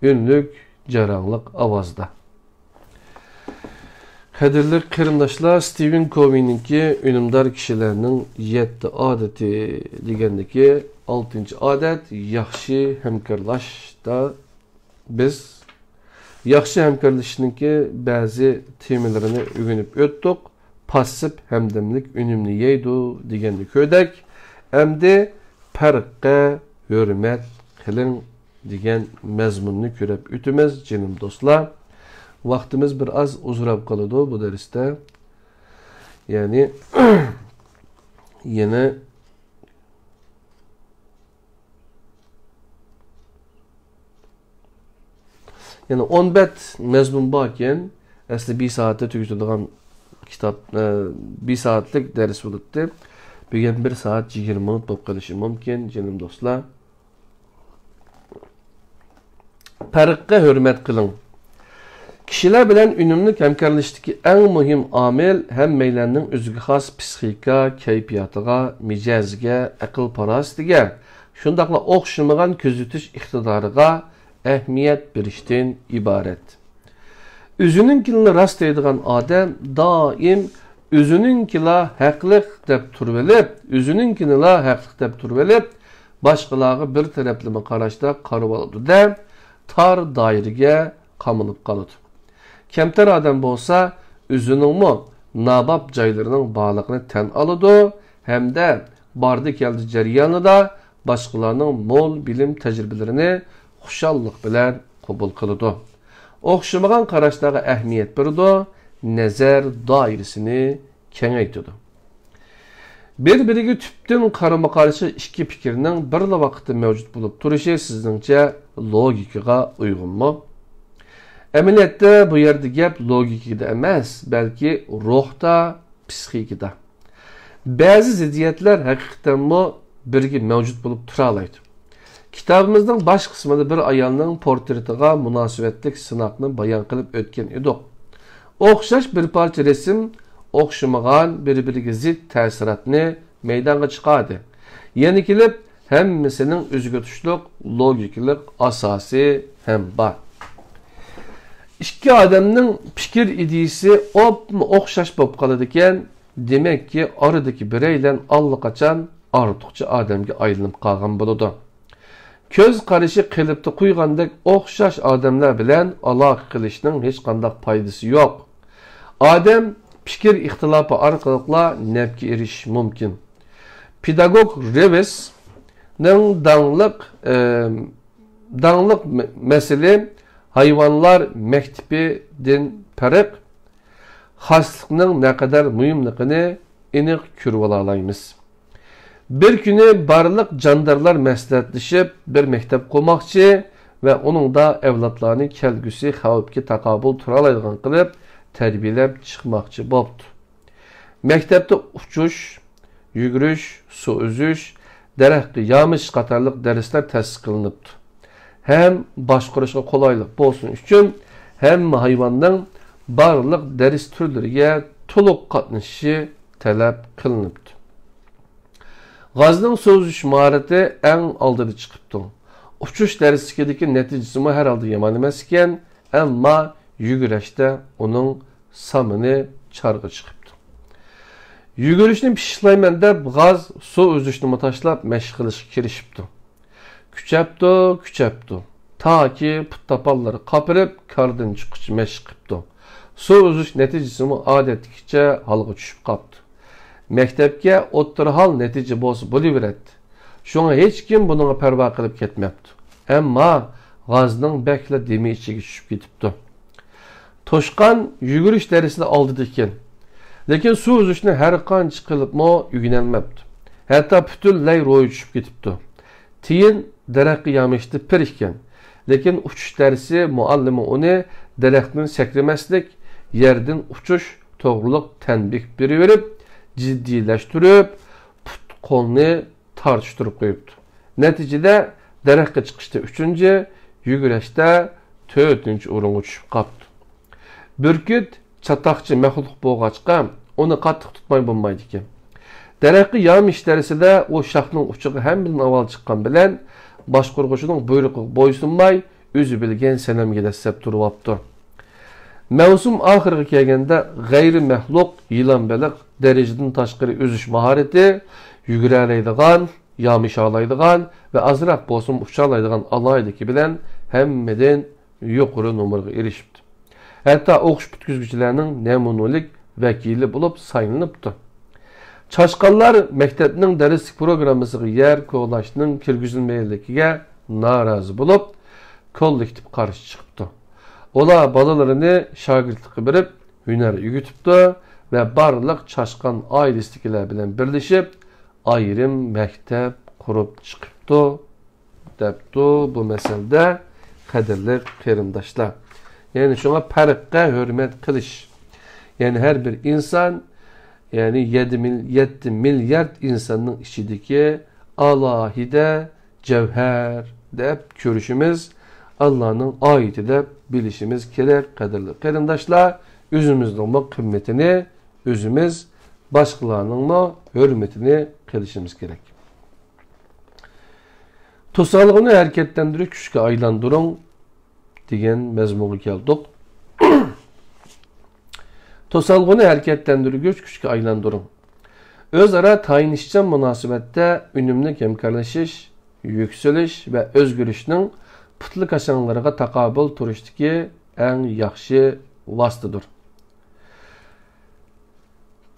ئۈنلۈك جاراڭلىق ئاۋازدا. قەدىرلىك قېرىنداشلار، ستىۋېن كوۋېينىڭكى ئۈنۈمدار كىشىلەرنىڭ يەتتە ئادىتى دېگەندىكى ئالتىنچى ئادەت، ياخشى ھەمكارلاشتا بىز ياخشى ھەمكارلىشىشنىڭكى بەزى تېمىلىرىنى ئۆگىنىپ ئۆتتۇق. پاسسىپ ھەمدەملىك ئۈنۈمنى يەيدۇ دېگەننى كۆردۇق. ئەمدى پەرققە ھۆرمەت قىلىڭ دېگەن مەزمۇننى كۆرۈپ ئۆتىمىز، جېنىم دوستلار. ۋاقتىمىز بىر ئاز ئۇزىراپ قالىدۇ بۇ دەرستە. يەنى، يەنە يەنە ئون بەت مەزمۇن باركەن. ئەسلى بىر سائەتتە تۈگىتىدىغان كىتاب، ئە، بىر سائەتلىك دەرس بولۇپتى. بۈگۈن بىر سائەت يىگىرمە مىنۇت بولۇپ قېلىشى مۇمكىن، جېنىم دوستلار. پەرققە ھۆرمەت قىلىڭ. كىشىلەر بىلەن ئۈنۈملۈك ھەمكارلىشىشتىكى ئەڭ مۇھىم ئامىل ھەممەيلەننىڭ ئۆزىگە خاس پىسخىكا كەيپىياتىغا، مىجەزىگە، ئەقىل-پاراسىتىگە، شۇنداقلا ئوخشىمىغان كۆزىتىش ئىقتىدارىغا ئەھمىيەت بېرىشتىن ئىبارەت. ئۆزىنىڭكىنىلا راست دەيدىغان ئادەم دائىم ئۆزىنىڭكىلا ھەقلىق دەپ تۇرۇۋېلىپ، ئۆزىنىڭكىنىلا ھەقلىق دەپ تۇرۇۋېلىپ، باشقىلارغا بىر تەرەپلىمە قاراشتا قارىۋالىدۇ-دە، تار دائىرىگە قامىلىپ قالىدۇ. كەمتەر ئادەم بولسا ئۆزىنىڭمۇ ناباب جايلىرىنىڭ بارلىقىنى تەن ئالىدۇ ھەمدە باردى-كەلدى جەريانىدا باشقىلارنىڭ مول بىلىم تەجرىبىلىرىنى خۇشاللىق بىلەن قوبۇل قىلىدۇ. ئوخشىمىغان قاراشلارغا ئەھمىيەت بېرىدۇ، نەزەر دائىرىسىنى كېڭەيتىدۇ. بىر-بىرىگە تۈپتىن قارىمۇقارشى ئىككى پىكىرنىڭ بىرلا ۋاقىتتا مەۋجۇت بولۇپ تۇرۇشى سىزنىڭچە لوگىكىغا ئۇيغۇنمۇ؟ ئەمەلىيەتتە بۇ يەردە گەپ لوگىكىدا ئەمەس، بەلكى روھتا، پىسخىكىدا. بەزى زىددىيەتلەر ھەقىقەتەنمۇ بىرگە مەۋجۇت بولۇپ تۇرالايدۇ. كىتابىمىزنىڭ باش قىسمىدا بىر ئايالنىڭ پورترېتىغا مۇناسىۋەتلىك سىناقنى بايان قىلىپ ئۆتكەن ئىدۇق. ئوخشاش بىر پارچە رەسىم ئوخشىمىغان، بىر-بىرىگە زىت تەسىراتنى مەيدانغا چىقاردى. يەنە كېلىپ، ھەممىسىنىڭ ئۆزىگە تۇشلۇق لوگىكىلىق ئاساسى ھەم بار. ئىككى ئادەمنىڭ پىكىر ئىدىيىسى ئوپمۇ ئوخشاش بولۇپ قالىدىكەن، دېمەككى، ئارىدىكى بىرەيلەن ئاللىقاچان ئارتۇقچە ئادەمگە ئايلىنىپ قالغان بولىدۇ. كۆز قارىشى قېلىپتا قويغاندەك ئوخشاش ئادەملەر بىلەن ئالاقە قىلىشنىڭ ھېچقانداق پايدىسى يوق. ئادەم پىكىر ئىختىلاپى ئارقىلىقلا نەپكە ئېرىشىشى مۇمكىن. پېداگوگ رېۋىسنىڭ داڭلىق، ئە، داڭلىق مە-، مەسىلى ھايۋانلار مەكتىپىدىن پەرق، خاسلىقنىڭ نەقەدەر مۇھىملىقىنى ئېنىق كۆرۈۋالالايمىز. بىر كۈنى بارلىق جاندارلار مەسلىھەتلىشىپ، بىر مەكتەپ قۇرماقچى ۋە ئۇنىڭدا ئەۋلادلارنى كەلگۈسى خەۋپكە تاقابىل تۇرالايدىغان قىلىپ تەربىيەلەپ چىقماقچى بوپتۇ. مەكتەپتە ئۇچۇش، يۈگۈرۈش، سۇ ئۈزۈش، دەرەخكە يامىش قاتارلىق دەرسلەر تەسىس قىلىنىپتۇ. ھەم باشقۇرۇشقا قولايلىق بولسۇن ئۈچۈن، ھەممە ھايۋاننىڭ بارلىق دەرس تۈرلىرىگە تولۇق قاتنىشىشى تەلەپ قىلىنىپتۇ. غازنىڭ سۇ ئۈزۈش ماھارىتى ئەڭ ئالدىدا چىقىپتۇ. ئۇچۇش دەرسلىكىدىكى نەتىجىسىمۇ ھەر ھالدا يامان ئەمەس ئىكەن، ئەمما يۈگۈرۈشتە ئۇنىڭ سامىنى چارغا چىقىپتۇ. يۈگۈرۈشنى پىششىقلايمەن دەپ، غاز سۇ ئۈزۈشنىمۇ تاشلاپ، مەشىق قىلىشقا كىرىشىپتۇ. كۈچەپتۇ، كۈچەپتۇ. تاكى پۇت-تاپانلىرى قاپىرىپ، كاردىن چىققۇچە مەشىق قىپتۇ. سۇ ئۈزۈش نەتىجىسىمۇ ئادەتتىكىچە ھالغا چۈشۈپ قاپتۇ. مەكتەپكە ئوتتۇرا ھال نەتىجە بولسا بولۇۋېرەتتى. شۇڭا ھېچكىم بۇنىڭغا پەرۋا قىلىپ كەتمەپتۇ. ئەمما غازنىڭ بەكلا دېمى ئىچىگە چۈشۈپ كېتىپتۇ. توشقان يۈگۈرۈش دەرسىدە ئالدىدا ئىكەن. لېكىن سۇ ئۈزۈشنى ھەر قانچە قىلىپمۇ ئۆگىنەلمەپتۇ. ھەتتا پۈتۈنلەي روھى چۈشۈپ كېتىپتۇ. تىيىن دەرەخكە يامىشىشتا پىر ئىكەن. لېكىن ئۇچۇش دەرسى مۇئەللىمى ئۇنى دەرەختىن سەكرىمەسلىك، يەردىن ئۇچۇش توغرۇلۇق تەنبىھ بېرىۋېرىپ، جىددىيلەشتۈرۈپ، پۇت-قولنى تارتىشتۇرۇپ قويۇپتۇ. نەتىجىدە دەرەخكە چىقىشتا ئۈچىنچى، يۈگۈرۈشتە تۆتىنچى ئورۇنغا چۈشۈپ قاپتۇ. بۈركۈت چاتاقچى مەخلۇق بولغاچقا، ئۇنى قاتتىق تۇتماي بولمايدىكەن. دەرەخكە يامىشىش دەرسىدە ئۇ شاخنىڭ ئۇچىغا ھەممىدىن ئاۋۋال چىققان بىلەن، باشقۇرغۇچىنىڭ بۇيرۇقىغا بويسۇنماي، ئۆزى بىلگەن سەنەمگە دەسسەپ تۇرۇۋاپتۇ. مەۋسۇم ئاخىرىغا كەلگەندە، غەيرىي مەخلۇق، يىلان بېلىق دەرىجىدىن تاشقىرى ئۈزۈش ماھارىتى، يۈگۈرەلەيدىغان، يامىشالايدىغان ۋە ئازراق بولسىمۇ ئۇچالايدىغان ئالاھىدىلىكى بىلەن ھەممىدىن يۇقىرى نومۇرغا ئېرىشىپتۇ. ھەتتا ئوقۇش پۈتكۈزگۈچىلەرنىڭ نەمۇنىلىك ۋەكىلى بولۇپ سايلىنىپتۇ. چاشقانلار مەكتەپنىڭ دەرسلىك پروگراممىسىغا يەر كولاشنىڭ كىرگۈزۈلمىگەنلىكىگە نارازى بولۇپ، كوللېكتىپ قارشى چىقىپتۇ. ئۇلار بالىلىرىنى شاگىرتلىققا بېرىپ، ھۈنەر ئۆگىتىپتۇ ۋە بارلىق چاشقان ئائىلىسىدىكىلەر بىلەن بىرلىشىپ، ئايرىم مەكتەپ قۇرۇپ چىقىپتۇ، دەپتۇ بۇ مەسەلدە، قەدىرلىك قېرىنداشلار. يەنى شۇڭا پەرققە ھۆرمەت قىلىش. يەنى ھەر بىر ئىنسان، يەنى يەتتە مىل-، يەتتە مىليارد ئىنساننىڭ ئىچىدىكى ئالاھىدە جەۋھەر دەپ كۆرۈشىمىز، ئاللانىڭ ئايىتى دەپ بىلىشىمىز كېرەك، قەدىرلىك قېرىنداشلار. ئۆزىمىزنىڭمۇ قىممىتىنى ئۆزىمىز، باشقىلارنىڭمۇ ھۆرمىتىنى قىلىشىمىز كېرەك. توسالغۇنى ھەرىكەتلەندۈرگۈچ كۈچكە ئايلاندۇرۇڭ دېگەن مەزمۇنغا كەلدۇق. توسالغۇنى ھەرىكەتلەندۈرگۈچ كۈچكە ئايلاندۇرۇڭ. ئۆزئارا تايىنىشچان مۇناسىۋەتتە ئۈنۈملۈك ھەمكارلىشىش، يۈكسىلىش ۋە ئۆزگىرىشنىڭ پۇتلىكاشاڭلىرىغا تاقابىل تۇرۇشتىكى ئەڭ ياخشى ۋاسىتىدۇر.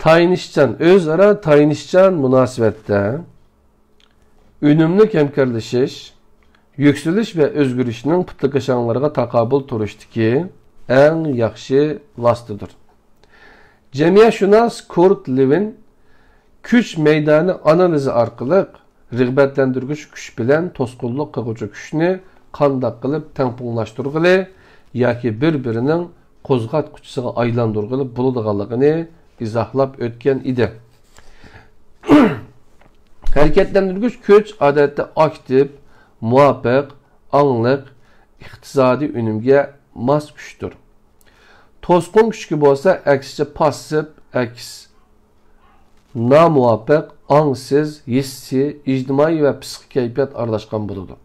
تايىنىشچان، ئۆزئارا تايىنىشچان مۇناسىۋەتتە ئۈنۈملۈك ھەمكارلىشىش، يۈكسىلىش ۋە ئۆزگىرىشنىڭ پۇتلىكاشاڭلىرىغا تاقابىل تۇرۇشتىكى ئەڭ ياخشى ۋاسىتىدۇر. جەمئىيەتشۇناس كۇرت لېۋىن كۈچ مەيدانى ئانالىزى ئارقىلىق رىغبەتلەندۈرگۈچى كۈچ بىلەن توسقۇنلۇق قىلغۇچى كۈچنى قانداق قىلىپ تەڭپۇڭلاشتۇرغىلى ياكى بىر-بىرىنىڭ قوزغاتقۇچىسىغا ئايلاندۇرغىلى بولىدىغانلىقىنى ئىزاھلاپ ئۆتكەن ئىدى. ھەرىكەتلەندۈرگۈچ كۈچ ئادەتتە ئاكتىپ، مۇۋاپىق، ئاڭلىق، ئىقتىسادىي ئۈنۈمگە ماس كۈچتۇر. توسقۇن كۈچكە بولسا ئەكسىچە پاسسىپ، ئەكس، نامۇۋاپىق، ئاڭسىز، ھېسسىي، ئىجتىمائىي ۋە پىسخىك كەيپىيات ئارىلاشقان بولىدۇ.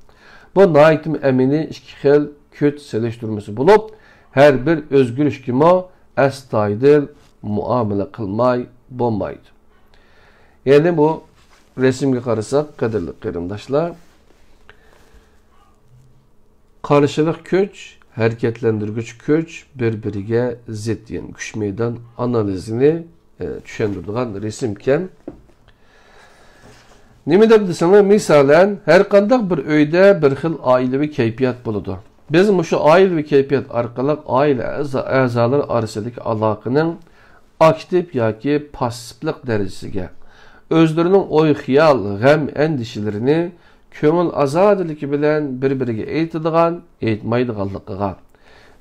بۇ ناھايىتىمۇ ئەمەلىي ئىككى خىل كۈچ سېلىشتۇرمىسى بولۇپ، ھەر بىر ئۆزگىرىشكىمۇ ئەستايىدىل مۇئامىلە قىلماي بولمايدۇ. يەنى بۇ رەسىمگە قارىساق، قەدىرلىك قېرىنداشلار، قارشىلىق كۈچ، ھەرىكەتلەندۈرگۈچ كۈچ بىر-بىرىگە زىت، يەنى كۈچ مەيدان ئانالىزىنى، ئە، چۈشەندۈرىدىغان رەسىمكەن. نېمە دەپ دېسەڭلار، مىسالەن، ھەرقانداق بىر ئۆيدە بىر خىل ئائىلىۋى كەيپىيات بولىدۇ. بىز مۇشۇ ئائىلىۋى كەيپىيات ئارقىلىق ئائىلە ئەزا-، ئەزالىرى ئارىسىدىكى ئالاقىنىڭ ئاكتىپ ياكى پاسسىپلىق دەرىجىسىگە، ئۆزلىرىنىڭ ئوي-خىيال، غەم-ئەندىشىلىرىنى كۆڭۈل ئازادىلىكى بىلەن بىر-بىرىگە ئېيتىدىغان، ئېيتمايدىغانلىقىغا،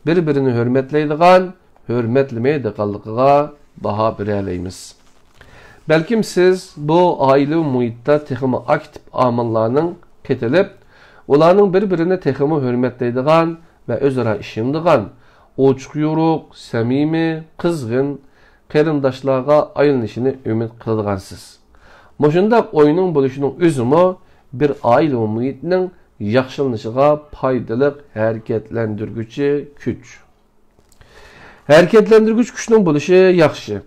بىر-بىرىنى ھۆرمەتلەيدىغان، ھۆرمەتلىمەيدىغانلىقىغا باھا بېرەلەيمىز. بەلكىم سىز بۇ ئائىلىۋى مۇھىتتا تېخىمۇ ئاكتىپ ئامىللارنىڭ قېتىلىپ، ئۇلارنىڭ بىر-بىرىنى تېخىمۇ ھۆرمەتلەيدىغان ۋە ئۆزئارا ئىشىنىدىغان، ئوچۇق-يورۇق، سەمىمىي، قىزغىن قېرىنداشلارغا ئايلىنىشىنى ئۈمىد قىلىدىغانسىز. مۇشۇنداق ئوينىڭ بولۇشىنىڭ ئۆزىمۇ بىر ئائىلىۋى مۇھىتنىڭ ياخشىلىنىشىغا پايدىلىق ھەرىكەتلەندۈرگۈچى كۈچ. ھەرىكەتلەندۈرگۈچ كۈچنىڭ بولۇشى ياخشى،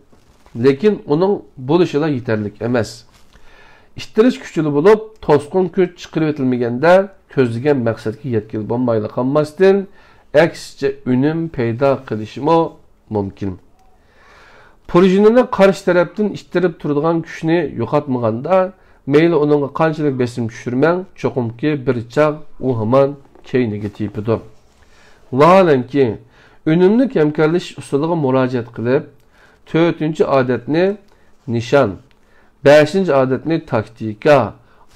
لېكىن ئۇنىڭ بولۇشىلا يېتەرلىك ئەمەس. ئىتتىرىش كۈچىلا بولۇپ، توسقۇن كۈچ چىقىرىۋېتىلمىگەندە، كۆزلىگەن مەقسەتكە يەتكىلى بولمايلا قالماستىن، ئەكسىچە ئۈنۈم پەيدا قىلىشىمۇ مۇمكىن. پۇرژىنىنى قارشى تەرەپتىن ئىتتىرىپ تۇرىدىغان كۈچنى يوقاتمىغاندا، مەيلى ئۇنىڭغا قانچىلىك بېسىم چۈشۈرمەڭ، چوقۇمكى بىر چاغ ئۇ ھامان كەينىگە تېپىدۇ. ۋاھالەنكى، ئۈنۈملۈك ھەمكارلىشىش ئۇسۇلىغا مۇراجىئەت قىلىپ، تۆتىنچى ئادەتنى نىشان، بەشىنچى ئادەتنى تاكتىكا،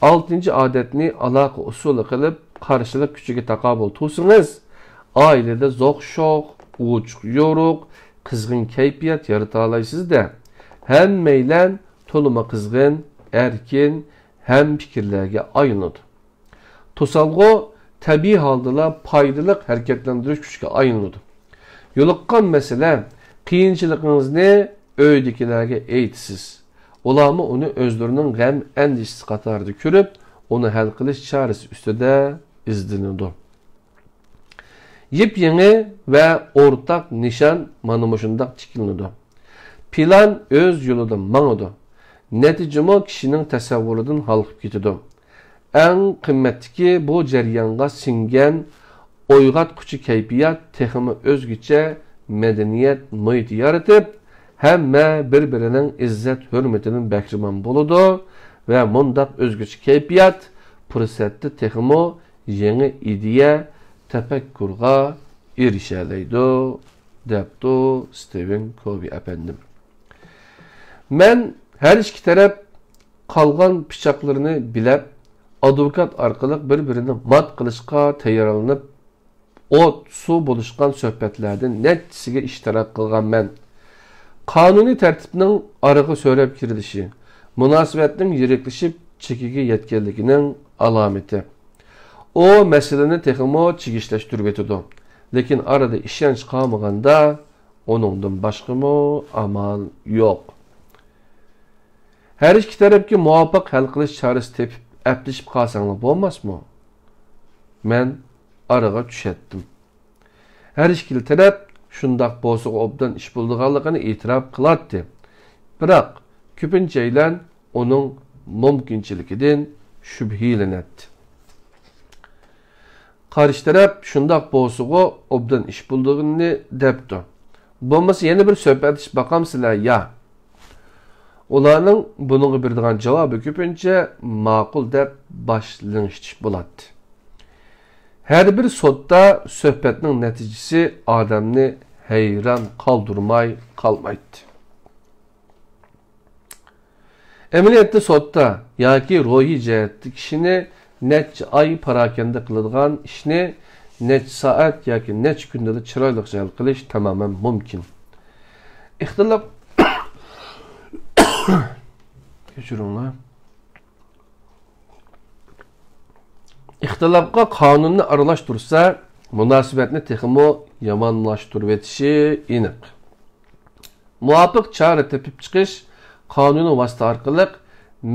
ئالتىنچى ئادەتنى ئالاقە ئۇسۇلى قىلىپ، قارشىلىق كۈچىگە تاقابىل تۇرسىڭىز، ئائىلىدە زوق-شوق، ئوچۇق-يورۇق، قىزغىن كەيپىيات يارىتالايسىز-دە، ھەممەيلەن تولىمۇ قىزغىن، ئەركىن، ھەمپىكىرلەرگە ئايلىنىدۇ. توسالغۇ تەبىئىي ھالدىلا پايدىلىق ھەرىكەتلەندۈرۈش كۈچكە ئايلىنىدۇ. يولۇققان مەسىلە، قىيىنچىلىقىڭىزنى ئۆيدىكىلەرگە ئېيتىسىز. ئۇلارمۇ ئۇنى ئۆزلىرىنىڭ غەم-ئەندىشىسى قاتارىدا كۆرۈپ، ئۇنى ھەل قىلىش چارىسى ئۈستىدە ئىزدىنىدۇ. يېپيېڭى ۋە ئورتاق نىشان مانا مۇشۇنداق تىكلىنىدۇ. پىلان ئۆز يولىدا ماڭىدۇ. نەتىجىمۇ كىشىنىڭ تەسەۋۋۇرىدىن ھالقىپ كېتىدۇ. ئەڭ قىممەتلىكى بۇ جەريانغا سىڭگەن ئويغاتقۇچى كەيپىيات تېخىمۇ ئۆزگىچە مەدەنىيەت مۇھىتى يارىتىپ، ھەممە بىر-بىرىنىڭ ئىززەت-ھۆرمىتىدىن بەھرىمەن بولىدۇ ۋە مۇنداق ئۆزگىچە كەيپىيات پۇرسەتتە تېخىمۇ يېڭى ئىدىيە، تەپەككۇرغا ئېرىشەلەيدۇ، دەپتۇ ستىۋېن كوۋى ئەپەندىم. مەن ھەر ئىككى تەرەپ قالغان پىچاقلىرىنى بىلەپ، ئادۋوكات ئارقىلىق بىر-بىرىنى مات قىلىشقا تەييارلىنىپ، ئوت-سۇ بولۇشقان سۆھبەتلەردىن نەچچىسىگە ئىشتىراك قىلغانمەن. قانۇنىي تەرتىپنىڭ ئارىغا سۆرەپ كىرىلىشى، مۇناسىۋەتنىڭ يىرىكلىشىپ چېكىگە يەتكەنلىكىنىڭ ئالامىتى. ئۇ مەسىلىنى تېخىمۇ چىگىشلەشتۈرۈۋېتىدۇ. لېكىن ئارىدا ئىشەنچ قالمىغاندا، ئۇنىڭدىن باشقىمۇ ئامال يوق. ھەر ئىككى تەرەپكە مۇۋاپىق ھەل قىلىش چارىسى تېپىپ، ئەپلىشىپ قالساڭلار بولماسمۇ؟ مەن ئارىغا چۈشەتتىم. ھەر ئىككىلا تەرەپ شۇنداق بولسىغۇ ئوبدان ئىش بولىدىغانلىقىنى ئېتىراپ قىلاتتى. بىراق، كۆپىنچەيلەن ئۇنىڭ مۇمكىنچىلىكىدىن شۈبھىلىنەتتى. قارشى تەرەپ شۇنداق بولسىغۇ ئوبدان ئىش بولىدىغىنىنى دەپتۇ. بولمىسا يەنە بىر سۆھبەتلىشىپ باقامسىلەر يا؟ ئۇلارنىڭ بۇنىڭغا بېرىدىغان جاۋابى كۆپىنچە ماقۇل دەپ باش لىڭشىتىش بولاتتى. ھەر بىر سوتتا سۆھبەتنىڭ نەتىجىسى ئادەمنى ھەيران قالدۇرماي قالمايتتى. ئەمەلىيەتتە سوتتا ياكى روھىي جەھەتتە كىشىنى نەچچە ئاي پاراكەندە قىلىدىغان ئىشنى نەچچە سائەت ياكى نەچچە كۈندىلا چىرايلىقچە ھەل قىلىش تامامەن مۇمكىن. ئىختىلاپ، كەچۈرۈڭلار. ئىختىلاپقا قانۇننى ئارىلاشتۇرسا، مۇناسىۋەتنى تېخىمۇ يامانلاشتۇرۇۋېتىشى ئېنىق. مۇۋاپىق چارە تېپىپ چىقىش، قانۇنىي ۋاسىتە ئارقىلىق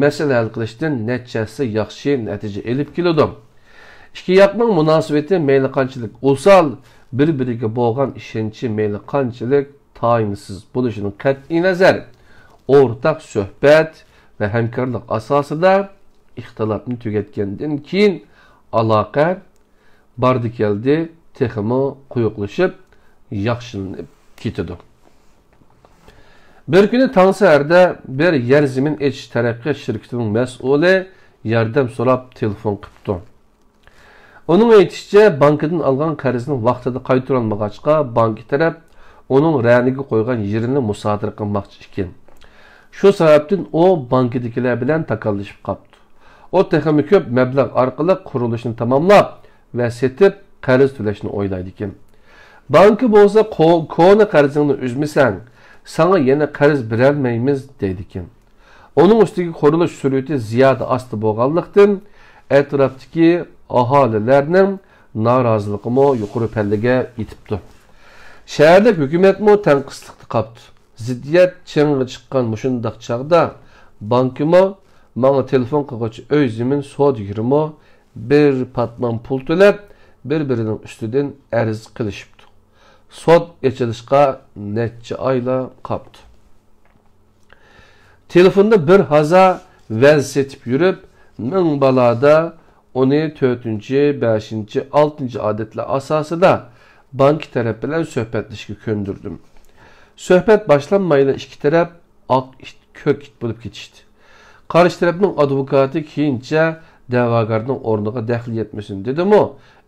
مەسىلە ھەل قىلىشتىن نەچچە ھەسسە ياخشى نەتىجە ئېلىپ كېلىدۇ. ئىككى ياقنىڭ مۇناسىۋىتى مەيلى قانچىلىك ئۇسال، بىر-بىرىگە بولغان ئىشەنچى مەيلى قانچىلىك تايىنسىز بولۇشىدىن قەتئىينەزەر، ئورتاق سۆھبەت ۋە ھەمكارلىق ئاساسىدا ئىختىلاپنى تۈگەتكەندىن كېيىن، ئالاقە باردى-كەلدى تېخىمۇ قويۇقلىشىپ، ياخشىلىنىپ كېتىدۇ. بىر كۈنى تاڭ سەھەردە بىر يەر زېمىن ئېچىش تەرەققىيات شىركىتىنىڭ مەسئۇلى ياردەم سوراپ تېلېفون قىپتۇ. ئۇنىڭ ئېيتىشىچە، بانكىدىن ئالغان قەرزىنى ۋاقتىدا قايتۇرالمىغاچقا، بانكا تەرەپ ئۇنىڭ رەنىگە قويغان يېرىنى مۇسادىرە قىلماقچى ئىكەن. شۇ سەۋەبتىن ئۇ بانكىدىكىلەر بىلەن تاكاللىشىپ قاپتۇ. ئۇ تېخىمۇ كۆپ مەبلەغ ئارقىلىق قۇرۇلۇشنى تاماملاپ ۋە سېتىپ، قەرز تۆلەشنى ئويلايدىكەن. بانكا بولسا، «قو-، كونا قەرزىڭنى ئۈزمىسەڭ، ساڭا يەنە قەرز بېرەلمەيمىز» دەيدىكەن. ئۇنىڭ ئۈستىگە قۇرۇلۇش سۈرئىتى زىيادە ئاستا بولغانلىقتىن، ئەتراپتىكى ئاھالىلەرنىڭ نارازىلىقىمۇ يۇقىرى پەللىگە يېتىپتۇ. شەھەرلىك ھۆكۈمەتمۇ تەڭقىسلىقتا قاپتۇ. زىددىيەت چىڭىغا چىققان مۇشۇنداق چاغدا بانكىمۇ، ماڭا تېلېفون قىلغۇچى ئۆي زېمىن سودىگىرىمۇ بىر پاتمان پۇل تۆلەپ، بىر-بىرىنىڭ ئۈستىدىن ئەرز قىلىشىپتۇ. سوت ئېچىلىشقا نەچچە ئايلا قاپتۇ. تېلېفوندا بىر ھازا ۋەز سېتىپ يۈرۈپ، مىڭ بالادا ئۇنى تۆتىنچى، بەشىنچى، ئالتىنچى ئادەتلەر ئاساسىدا بانكا تەرەپ بىلەن سۆھبەتلىشىشكە كۆندۈردۈم. سۆھبەت باشلانمايلا ئىككى تەرەپ ئاق ئىت، كۆك ئىت بولۇپ كېتىشتى. قارشى تەرەپنىڭ ئادۋوكاتى كېيىنچە دەۋاگەرنىڭ ئورنىغا دەخلى يەتمىسۇن دېدىمۇ،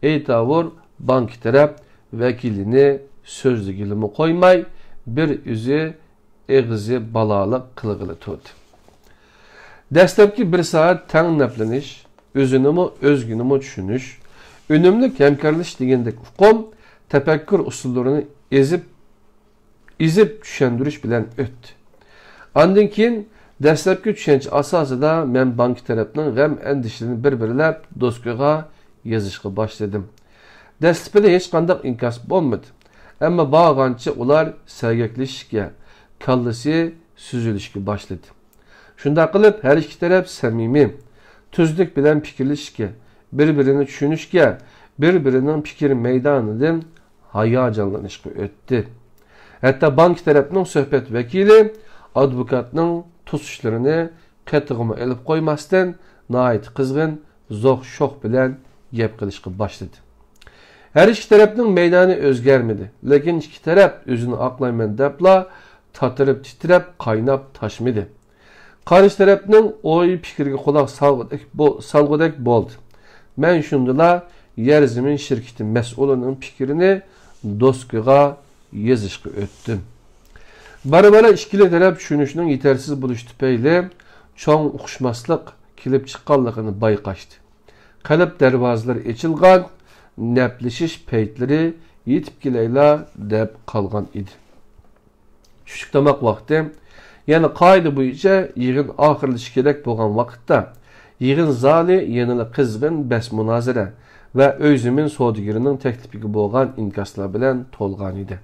ئېيتاۋۇر، بانكا تەرەپ ۋەكىلىنى سۆزلىگىلىمۇ قويماي، بىر ئۆزى ئېغىزى بالالىق قىلغىلى تۇردى. دەسلەپكى بىر سائەت تەڭ نەپلىنىش، ئۆزىنىمۇ، ئۆزگىنىمۇ چۈشىنىش، ئۈنۈملۈك ھەمكارلىشىش دېگەندەك ئۇقۇم، تەپەككۇر ئۇسۇللىرىنى ئېزىپ، ئېزىپ چۈشەندۈرۈش بىلەن ئۆتتى. ئاندىن كېيىن دەسلەپكى چۈشەنچە ئاساسىدا مەن بانكا تەرەپنىڭ غەم-ئەندىشىلىرىنى بىر-بىرلەپ دوسكىغا يېزىشقا باشلىدىم. دەسلىپىدە ھېچقانداق ئىنكاس بولمىدى. ئەمما بارغانچە ئۇلار سەگەكلىشىشكە، كاللىسى سۈزۈلۈشكە باشلىدى. شۇنداق قىلىپ، ھەر ئىككى تەرەپ سەمىمىي، تۈزلۈك بىلەن پىكىرلىشىشكە، بىر-بىرىنى چۈشىنىشكە، بىر-بىرىنىڭ پىكىر مەيدانىدىن ھاياجانلىنىشقا ئۆتتى. ھەتتا بانكا تەرەپنىڭ سۆھبەت ۋەكىلى ئادۋوكاتنىڭ توسۇشلىرىنى قېتىغىمۇ ئېلىپ قويماستىن، ناھايىتى قىزغىن، زوق-شوخ بىلەن گەپ قىلىشقا باشلىدى. ھەر ئىككى تەرەپنىڭ مەيدانى ئۆزگەرمىدى، لېكىن ئىككى تەرەپ ئۆزىنى ئاقلايمەن دەپلا تاتىرىپ، تىترەپ، قايناپ تاشمىدى. قارشى تەرەپنىڭ ئوي-پىكرىگە قۇلاق سالغۇدەك بو-، سالغۇدەك بولدى. مەن شۇندىلا يەر زېمىن شىركىتى مەسئۇلىنىڭ پىكرىنى دوسكىغا يېزىشقا ئۆتتۈم. بارا-بارا ئىككىلا تەرەپ چۈشىنىشنىڭ يېتەرسىز بولۇشى تۈپەيلى چوڭ ئۇقۇشماسلىق كېلىپ چىققانلىقىنى بايقاشتى. قەلب دەرۋازىلىرى ئېچىلغان، نەپلىشىش پەيتلىرى يېتىپ كېلەيلا دەپ قالغان ئىدى. چۈشلۈك تاماق ۋاقتى. يەنە قائىدە بويىچە يىغىن ئاخىرلىشىشى كېرەك بولغان ۋاقىتتا، يىغىن زالى يەنىلا قىزغىن بەس-مۇنازىرە ۋە ئۆي زېمىن سودىگىرىنىڭ تەكلىپىگە بولغان ئىنكاسلار بىلەن تولغان ئىدى.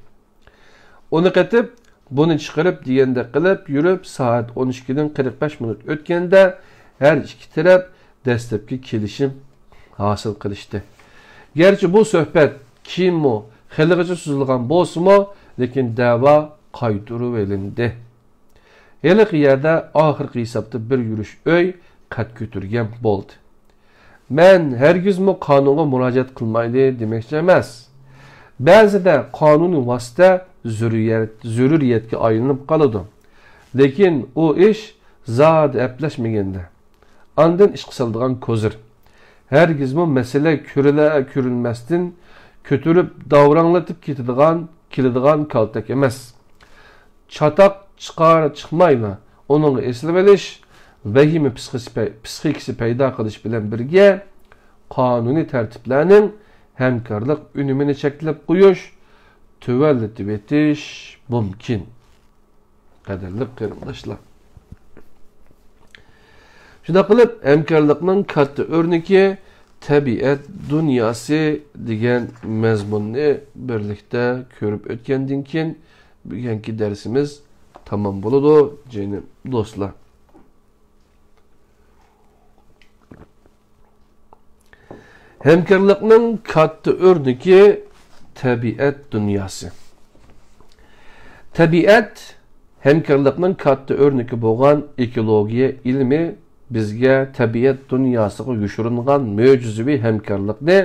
ئۇنى قېتىپ، بۇنى چىقىرىپ دېگەندەك قىلىپ يۈرۈپ، سائەت ئون ئىككىدىن قىرىق بەش مىنۇت ئۆتكەندە، ھەر ئىككى تەرەپ دەسلەپكى كېلىشىم ھاسىل قىلىشتى. گەرچە بۇ سۆھبەت كېيىنمۇ خېلىغىچە سوزۇلغان بولسىمۇ، لېكىن دەۋا قايتۇرۇۋېلىندى. ھېلىقى يەردە ئاخىرقى ھېسابتا بىر يۈرۈش ئۆي قەد كۆتۈرگەن بولدى. مەن ھەرگىزمۇ قانۇنغا مۇراجىئەت قىلمايلى دېمەكچى ئەمەس. بەزىدە قانۇنىي ۋاسىتە زۆرۈرىيەت-، زۆرۈرىيەتكە ئايلىنىپ قالىدۇ. لېكىن ئۇ ئىش زادى ئەپلەشمىگەندە، ئاندىن ئىشقا سالىدىغان كوزىر. ھەرگىزمۇ مەسىلە كۆرۈلە كۆرۈلمەستىن كۆتۈرۈپ داۋراڭلىتىپ كېتىدىغان، كېلىدىغان كالتەك ئەمەس. چاتاق چىقار چىقمايلا ئۇنىڭغا ئېسىلىۋېلىش، ۋەھىمە پىسخىسى پەي-، پىسخىكىسى پەيدا قىلىش بىلەن بىرگە، قانۇنىي تەرتىپلەرنىڭ ھەمكارلىق ئۈنۈمىنى چەكلەپ قويۇش، تۆۋەنلىتىۋېتىش مۇمكىن. قەدىرلىك قېرىنداشلار! شۇنداق قىلىپ، ھەمكارلىقنىڭ كاتتا ئۆرنىكى تەبىئەت دۇنياسى دېگەن مەزمۇننى بىرلىكتە كۆرۈپ ئۆتكەندىن كېيىن، بۈگۈنكى دەرسىمىز تامام بولىدۇ، جېنىم دوستلار. ھەمكارلىقنىڭ كاتتا ئۆرنىكى تەبىئەت دۇنياسى. تەبىئەت ھەمكارلىقنىڭ كاتتا ئۆرنىكى بولغان ئېكولوگىيە ئىلمى بىزگە تەبىئەت دۇنياسىغا يوشۇرۇنغان مۆجىزىۋى ھەمكارلىقنى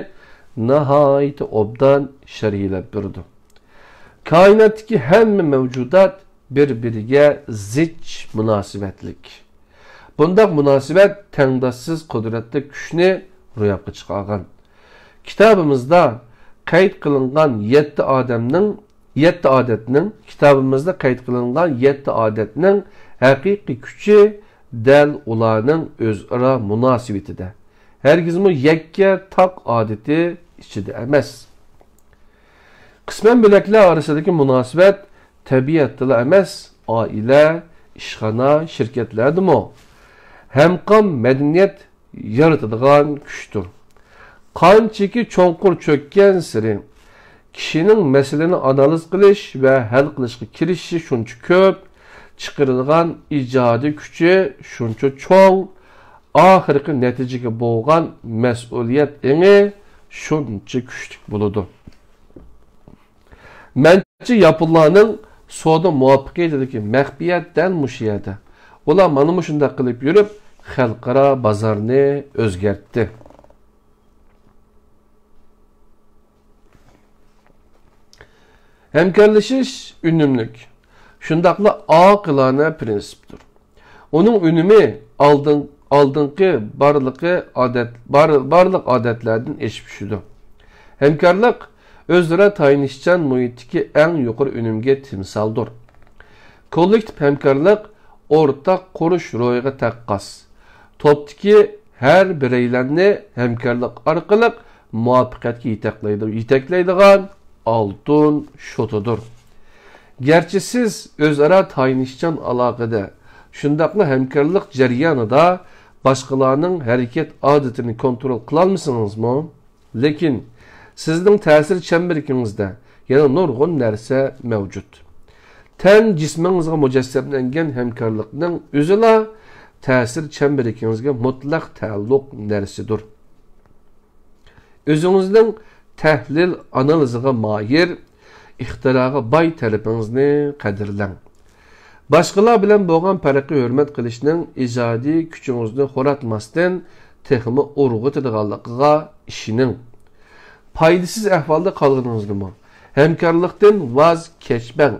ناھايىتى ئوبدان شەرھلەپ بېرىدۇ. كائىناتتىكى ھەممە مەۋجۇدات بىر-بىرىگە زىچ مۇناسىۋەتلىك. بۇنداق مۇناسىۋەت تەڭداشسىز قۇدرەتلىك كۈچنى روياپقا چىقارغان. كىتابىمىزدا قەيت قىلىنغان يەتتە ئادەمنىڭ، يەتتە ئادەتنىڭ، كىتابىمىزدا قەيت قىلىنغان يەتتە ئادەتنىڭ ھەقىقىي كۈچى دەل ئۇلارنىڭ ئۆزئارا مۇناسىۋىتىدە، ھەرگىزمۇ يەككە تاق ئادىتى ئىچىدە ئەمەس. قىسمەن بۆلەكلەر ئارىسىدىكى مۇناسىۋەت تەبىئەتتىلا ئەمەس، ئائىلە، ئىشخانا، شىركەتلەردىمۇ ھەمقام مەدەنىيەت يارىتىدىغان كۈچتۇر. قانچىكى چوڭقۇر چۆككەنسېرى، كىشىنىڭ مەسىلىنى ئانالىز قىلىش ۋە ھەل قىلىشقا كىرىشىشى شۇنچە كۆپ، چىقىرىدىغان ئىجادىي كۈچى شۇنچە چوڭ، ئاخىرقى نەتىجىگە بولغان مەسئۇلىيەت ئېڭى شۇنچە كۈچلۈك بولىدۇ. مەنچە ياپونلارنىڭ سودا مۇۋەپپەقىيىتىدىكى مەخپىيەت دەل مۇشۇ يەردە. ئۇلار مانا مۇشۇنداق قىلىپ يۈرۈپ، خەلقئارا بازارنى ئۆزگەرتتى. ھەمكارلىشىش ئۈنۈملۈك، شۇنداقلا ئاقىلانە پىرىنسىپتۇر. ئۇنىڭ ئۈنۈمى ئالدىن-، ئالدىنقى بارلىقى ئادەت-، بار-، بارلىق ئادەتلەردىن ئېشىپ چۈشىدۇ. ھەمكارلىق ئۆزئارا تايىنىشچان مۇھىتتىكى ئەڭ يۇقىرى ئۈنۈمگە تىمسالدۇر. كوللېكتىپ ھەمكارلىق ئورتاق قۇرۇش روھىغا تەڭ خاس. توپتىكى ھەر بىرەيلەننى ھەمكارلىق ئارقىلىق مۇۋەپپەقىيەتكە يېتەكلەيدۇ-، يېتەكلەيدىغان ئالتۇن شوتىدۇر. گەرچە سىز ئۆزئارا تايىنىشچان ئالاقىدە، شۇنداقلا ھەمكارلىق جەريانىدا باشقىلارنىڭ ھەرىكەت ئادىتىنى كونترول قىلالمىسىڭىزمۇ، لېكىن سىزنىڭ تەسىر چەمبىرىكىڭىزدە يەنە نۇرغۇن نەرسە مەۋجۇت. تەن جىسمىڭىزغا مۇجەسسەملەنگەن ھەمكارلىقنىڭ ئۆزىلا تەسىر چەمبىرىكىڭىزگە مۇتلەق تەئەللۇق نەرسىدۇر. ئۆزىڭىزنىڭ تەھلىل ئانالىزىغا ماھىر، ئىختىراغا باي تەرىپىڭىزنى قەدىرلەڭ. باشقىلار بىلەن بولغان پەرققە ھۆرمەت قىلىشنىڭ ئىجادىي كۈچىڭىزنى خوراتماستىن، تېخىمۇ ئۇرغۇتىدىغانلىقىغا ئىشىنىڭ. پايدىسىز ئەھۋالدا قالغىنىڭىزدىمۇ؟ ھەمكارلىقتىن ۋاز كەچمەڭ.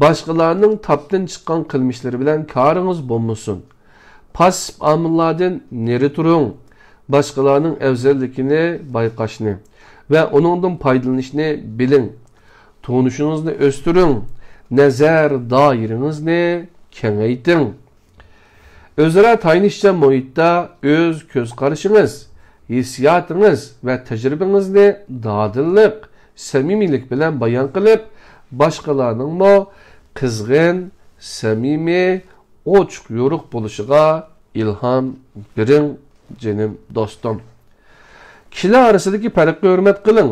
باشقىلارنىڭ تاپتىن چىققان قىلمىشلىرى بىلەن كارىڭىز بولمىسۇن. پاسسىپ ئامىللاردىن نېرى تۇرۇڭ. باشقىلارنىڭ ئەۋزەللىكىنى بايقاشنى ۋە ئۇنىڭدىن پايدىلىنىشنى بىلىڭ. تونۇشىڭىزنى ئۆستۈرۈڭ. نەزەر دائىرىڭىزنى كېڭەيتىڭ. ئۆزئارا تايىنىشچان مۇھىتتا ئۆز كۆز قارىشىڭىز، ھېسسىياتىڭىز ۋە تەجرىبىڭىزنى دادىللىق، سەمىمىيلىك بىلەن بايان قىلىپ، باشقىلارنىڭمۇ قىزغىن، سەمىمىي، ئوچۇق يورۇق بولۇشىغا ئىلھام بېرىڭ، جېنىم دوستۇم. كىشىلەر ئارىسىدىكى پەرققە ھۆرمەت قىلىڭ.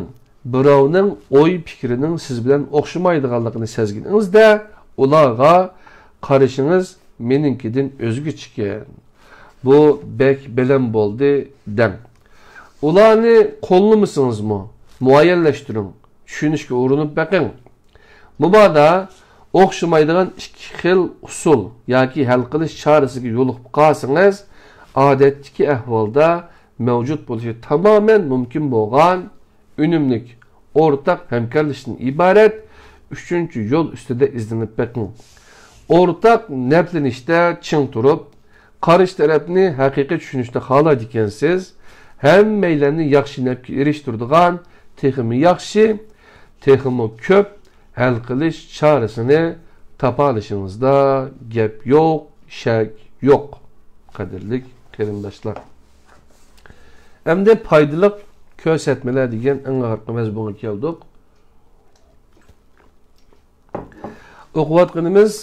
بىراۋنىڭ ئوي پىكرىنىڭ سىز بىلەن ئوخشىمايدىغانلىقىنى سەزگىنىڭىزدە، ئۇلارغا قارىشىڭىز مېنىڭكىدىن ئۆزگىچىكەن. بۇ بەك بەلەن بولدى دەڭ. ئۇلارنى قوللىمىسىڭىزمۇ، مۇئەييەنلەشتۈرۈڭ، چۈشىنىشكە ئۇرۇنۇپ بېقىڭ. مۇبادا ئوخشىمايدىغان ئىككى خىل ئۇسۇل ياكى ھەل قىلىش چارىسىگە يولۇقۇپ قالسىڭىز، ئادەتتىكى ئەھۋالدا مەۋجۇت بولۇشى تامامەن مۇمكىن بولغان ئۈنۈملۈك ئورتاق ھەمكارلىشىشتىن ئىبارەت ئۈچىنچى يول ئۈستىدە ئىزدىنىپ بېقىڭ. ئورتاق نەپلىنىشتە چىڭ تۇرۇپ، قارشى تەرەپنى ھەقىقىي چۈشىنىشنى خالايدىكەنسىز، ھەممەيلەننى ياخشى نەپكە ئېرىشتۈرىدىغان تېخىمۇ ياخشى، تېخىمۇ كۆپ ھەل قىلىش چارىسىنى تاپالىشىڭىزدا گەپ يوق، شەك يوق، قەدىرلىك قېرىنداشلار. ئەمدى پايدىلىق كۆرسەتمىلەر دېگەن ئەڭ ئاخىرقى مەزمۇنغا كەلدۇق. ئوقۇۋاتقىنىمىز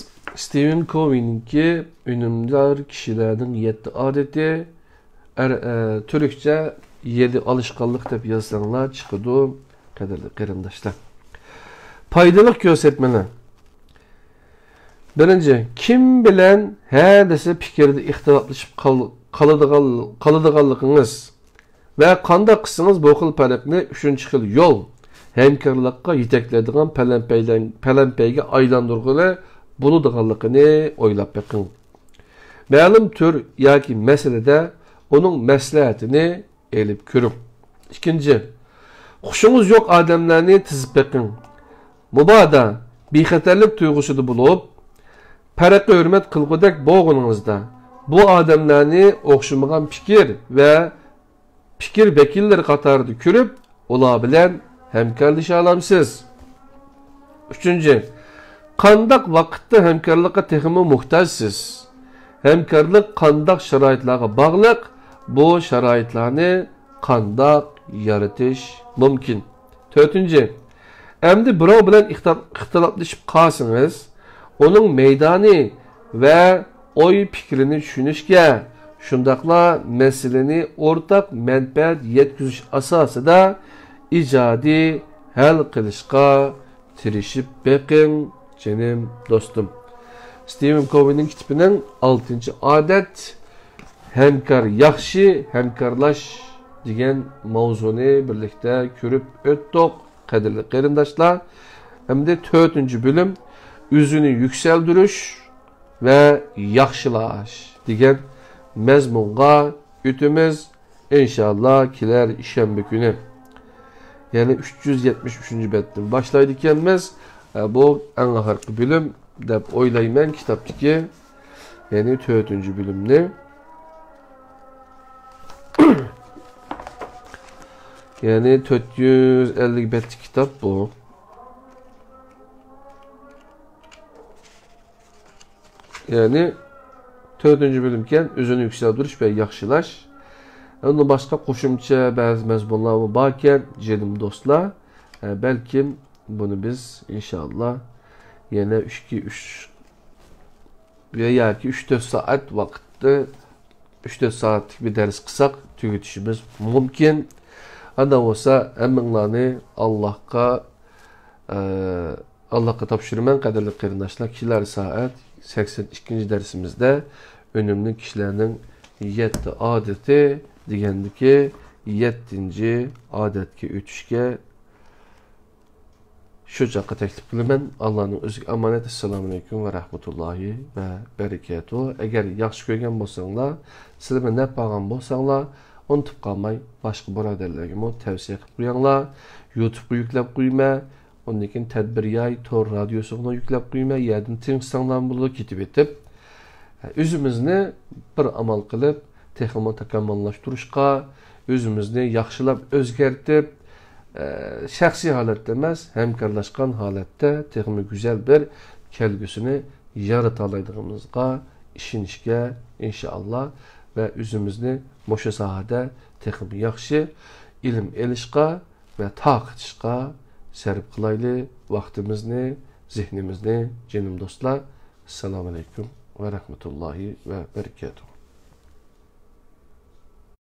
ستىۋېن كوۋېينىڭكى ئۈنۈمدار كىشىلەرنىڭ يەتتە ئادىتى، ئەر-، ئە، تۈركچە يەدە ئالىشقانلىق دەپ يازساڭلار چىقىدۇ، قەدىرلىك قېرىنداشلار. پايدىلىق كۆرسەتمىلەر. بىرىنچى، كىم بىلەن ھە دېسە پىكىردە ئىختىلاپلىشىپ قال-، قالىدىغان-، قالىدىغانلىقىڭىز ۋە قانداق قىلسىڭىز بۇ خىل پەرقنى ئۈچىنچى خىل يول، ھەمكارلىققا يېتەكلەيدىغان پەلەمپەيلەن-، پەلەمپەيگە ئايلاندۇرغىلى بولىدىغانلىقىنى ئويلاپ بېقىڭ. مەلۇم تۈر ياكى مەسىلىدە ئۇنىڭ مەسلىھەتىنى ئېلىپ كۆرۈڭ. ئىككىنچى، خۇشىڭىز يوق ئادەملەرنى تىزىپ بېقىڭ. مۇبادا بىخەتەرلىك تۇيغۇسىدا بولۇپ، پەرققە ھۆرمەت قىلغۇدەك بولغىنىڭىزدا، بۇ ئادەملەرنى ئوخشىمىغان پىكىر ۋە پىكىر ۋەكىللىرى قاتارىدا كۆرۈپ، ئۇلار بىلەن ھەمكارلىشالامسىز؟ ئۈچىنچى، قانداق ۋاقىتتا ھەمكارلىققا تېخىمۇ موھتاجسىز؟ ھەمكارلىق قانداق شارائىتلارغا باغلىق؟ بۇ شارائىتلارنى قانداق يارىتىش مۇمكىن؟ تۆتىنچى، ئەمدى بىراۋ بىلەن ئىختىلاپ-، ئىختىلاپلىشىپ قالسىڭىز، ئۇنىڭ مەيدانى ۋە ئوي پىكرىنى چۈشىنىشكە، شۇنداقلا مەسىلىنى ئورتاق مەنپەئەت يەتكۈزۈش ئاساسىدا ئىجادىي ھەل قىلىشقا تىرىشىپ بېقىڭ، جېنىم دوستۇم. ستىۋېن كوۋېينىڭ كىتابىنىڭ ئالتىنچى ئادەت، ھەمكار ياخشى، ھەمكارلاش دېگەن ماۋزۇنى بىرلىكتە كۆرۈپ ئۆتتۇق، قەدىرلىك قېرىنداشلار. ئەمدى تۆتىنچى بۆلۈم، ئۆزىنى يۈكسەلدۈرۈش ۋە ياخشىلاش دېگەن مەزمۇنغا ئۆتىمىز، ئىنشاللا، كېلەر شەنبە كۈنى. يەنى ئۈچ يۈز يەتمىش ئۈچىنچى بەتتىن باشلايدىكەنمىز. ئە، بۇ ئەڭ ئاخىرقى بۆلۈم دەپ ئويلايمەن كىتابتىكى. يەنى تۆتىنچى بۆلۈمنى. يەنى تۆت يۈز ئەللىك بەتلىك كىتاب بۇ. يەنى تۆتىنچى بۆلۈمكەن، ئۆزىنى يۈكسەلدۈرۈش ۋە ياخشىلاش. ئۇندىن باشقا قوشۇمچە بەزى مەزمۇنلارمۇ باركەن، جېنىم دوستلار. ئە، بەلكىم بۇنى بىز ئىنشاللا يەنە ئىككى، ئۈچ ۋە ياكى ئۈچ تۆت سائەت ۋاقىتتا، ئۈچ تۆت سائەتلىك بىر دەرس قىلساق تۈگىتىشىمىز مۇمكىن. ئانداق بولسا ھەممىڭلارنى ئاللاھقا، ئە، ئاللاھقا تاپشۇرىمەن، قەدىرلىك قېرىنداشلار. كېلەر سائەت سەكسەن ئىككىنچى دەرسىمىزدە ئۈنۈملۈك كىشىلەرنىڭ يەتتە ئادىتى دېگەندىكى يەتتىنچى ئادەتكە ئۆتۈشكە شۇ چاغقا تەكلىپ قىلىمەن. ئاللانىڭ ئۆزىگە ئامانەت. ئەسسالامۇئەلەيكۇم ۋە رەھمەتۇللاھى ۋە بەرىكاتۇھ. ئەگەر ياخشى كۆرگەن بولساڭلار، سىلەرمۇ نەپ ئالغان بولساڭلار، ئۇنتۇپ قالماي، باشقا بۇرادەرلەرگىمۇ تەۋسىيە قىلىپ قويۇڭلار. يۇتۇبقا يۈكلەپ قويىمەن. ئۇندىن كېيىن تەدبىر ياي تور رادىيوسىغىمۇ يۈكلەپ قويىمەن. يەردىن تىڭشىساڭلارمۇ بولىدۇ، كېتىۋېتىپ. ئۆزىمىزنى بىر ئامال قىلىپ، تېخىمۇ تاكامۇللاشتۇرۇشقا، ئۆزىمىزنى ياخشىلاپ ئۆزگەرتىپ، شەخسىي ھالەتتە ئەمەس، ھەمكارلاشقان ھالەتتە تېخىمۇ گۈزەل بىر كەلگۈسىنى يارىتالايدىغىنىمىزغا ئىشىنىشكە، ئىنشائاللا، ۋە ئۆزىمىزنى مۇشۇ ساھەدە تېخىمۇ ياخشى ئىلىم ئېلىشقا ۋە تارقىتىشقا سەرپ قىلايلى ۋاقتىمىزنى، زېھنىمىزنى، جېنىم دوستلار. ئەسسالامۇ ئەلەيكۇم ۋە رەھمەتۇللاھى ۋە بەرىكاتۇھۇ.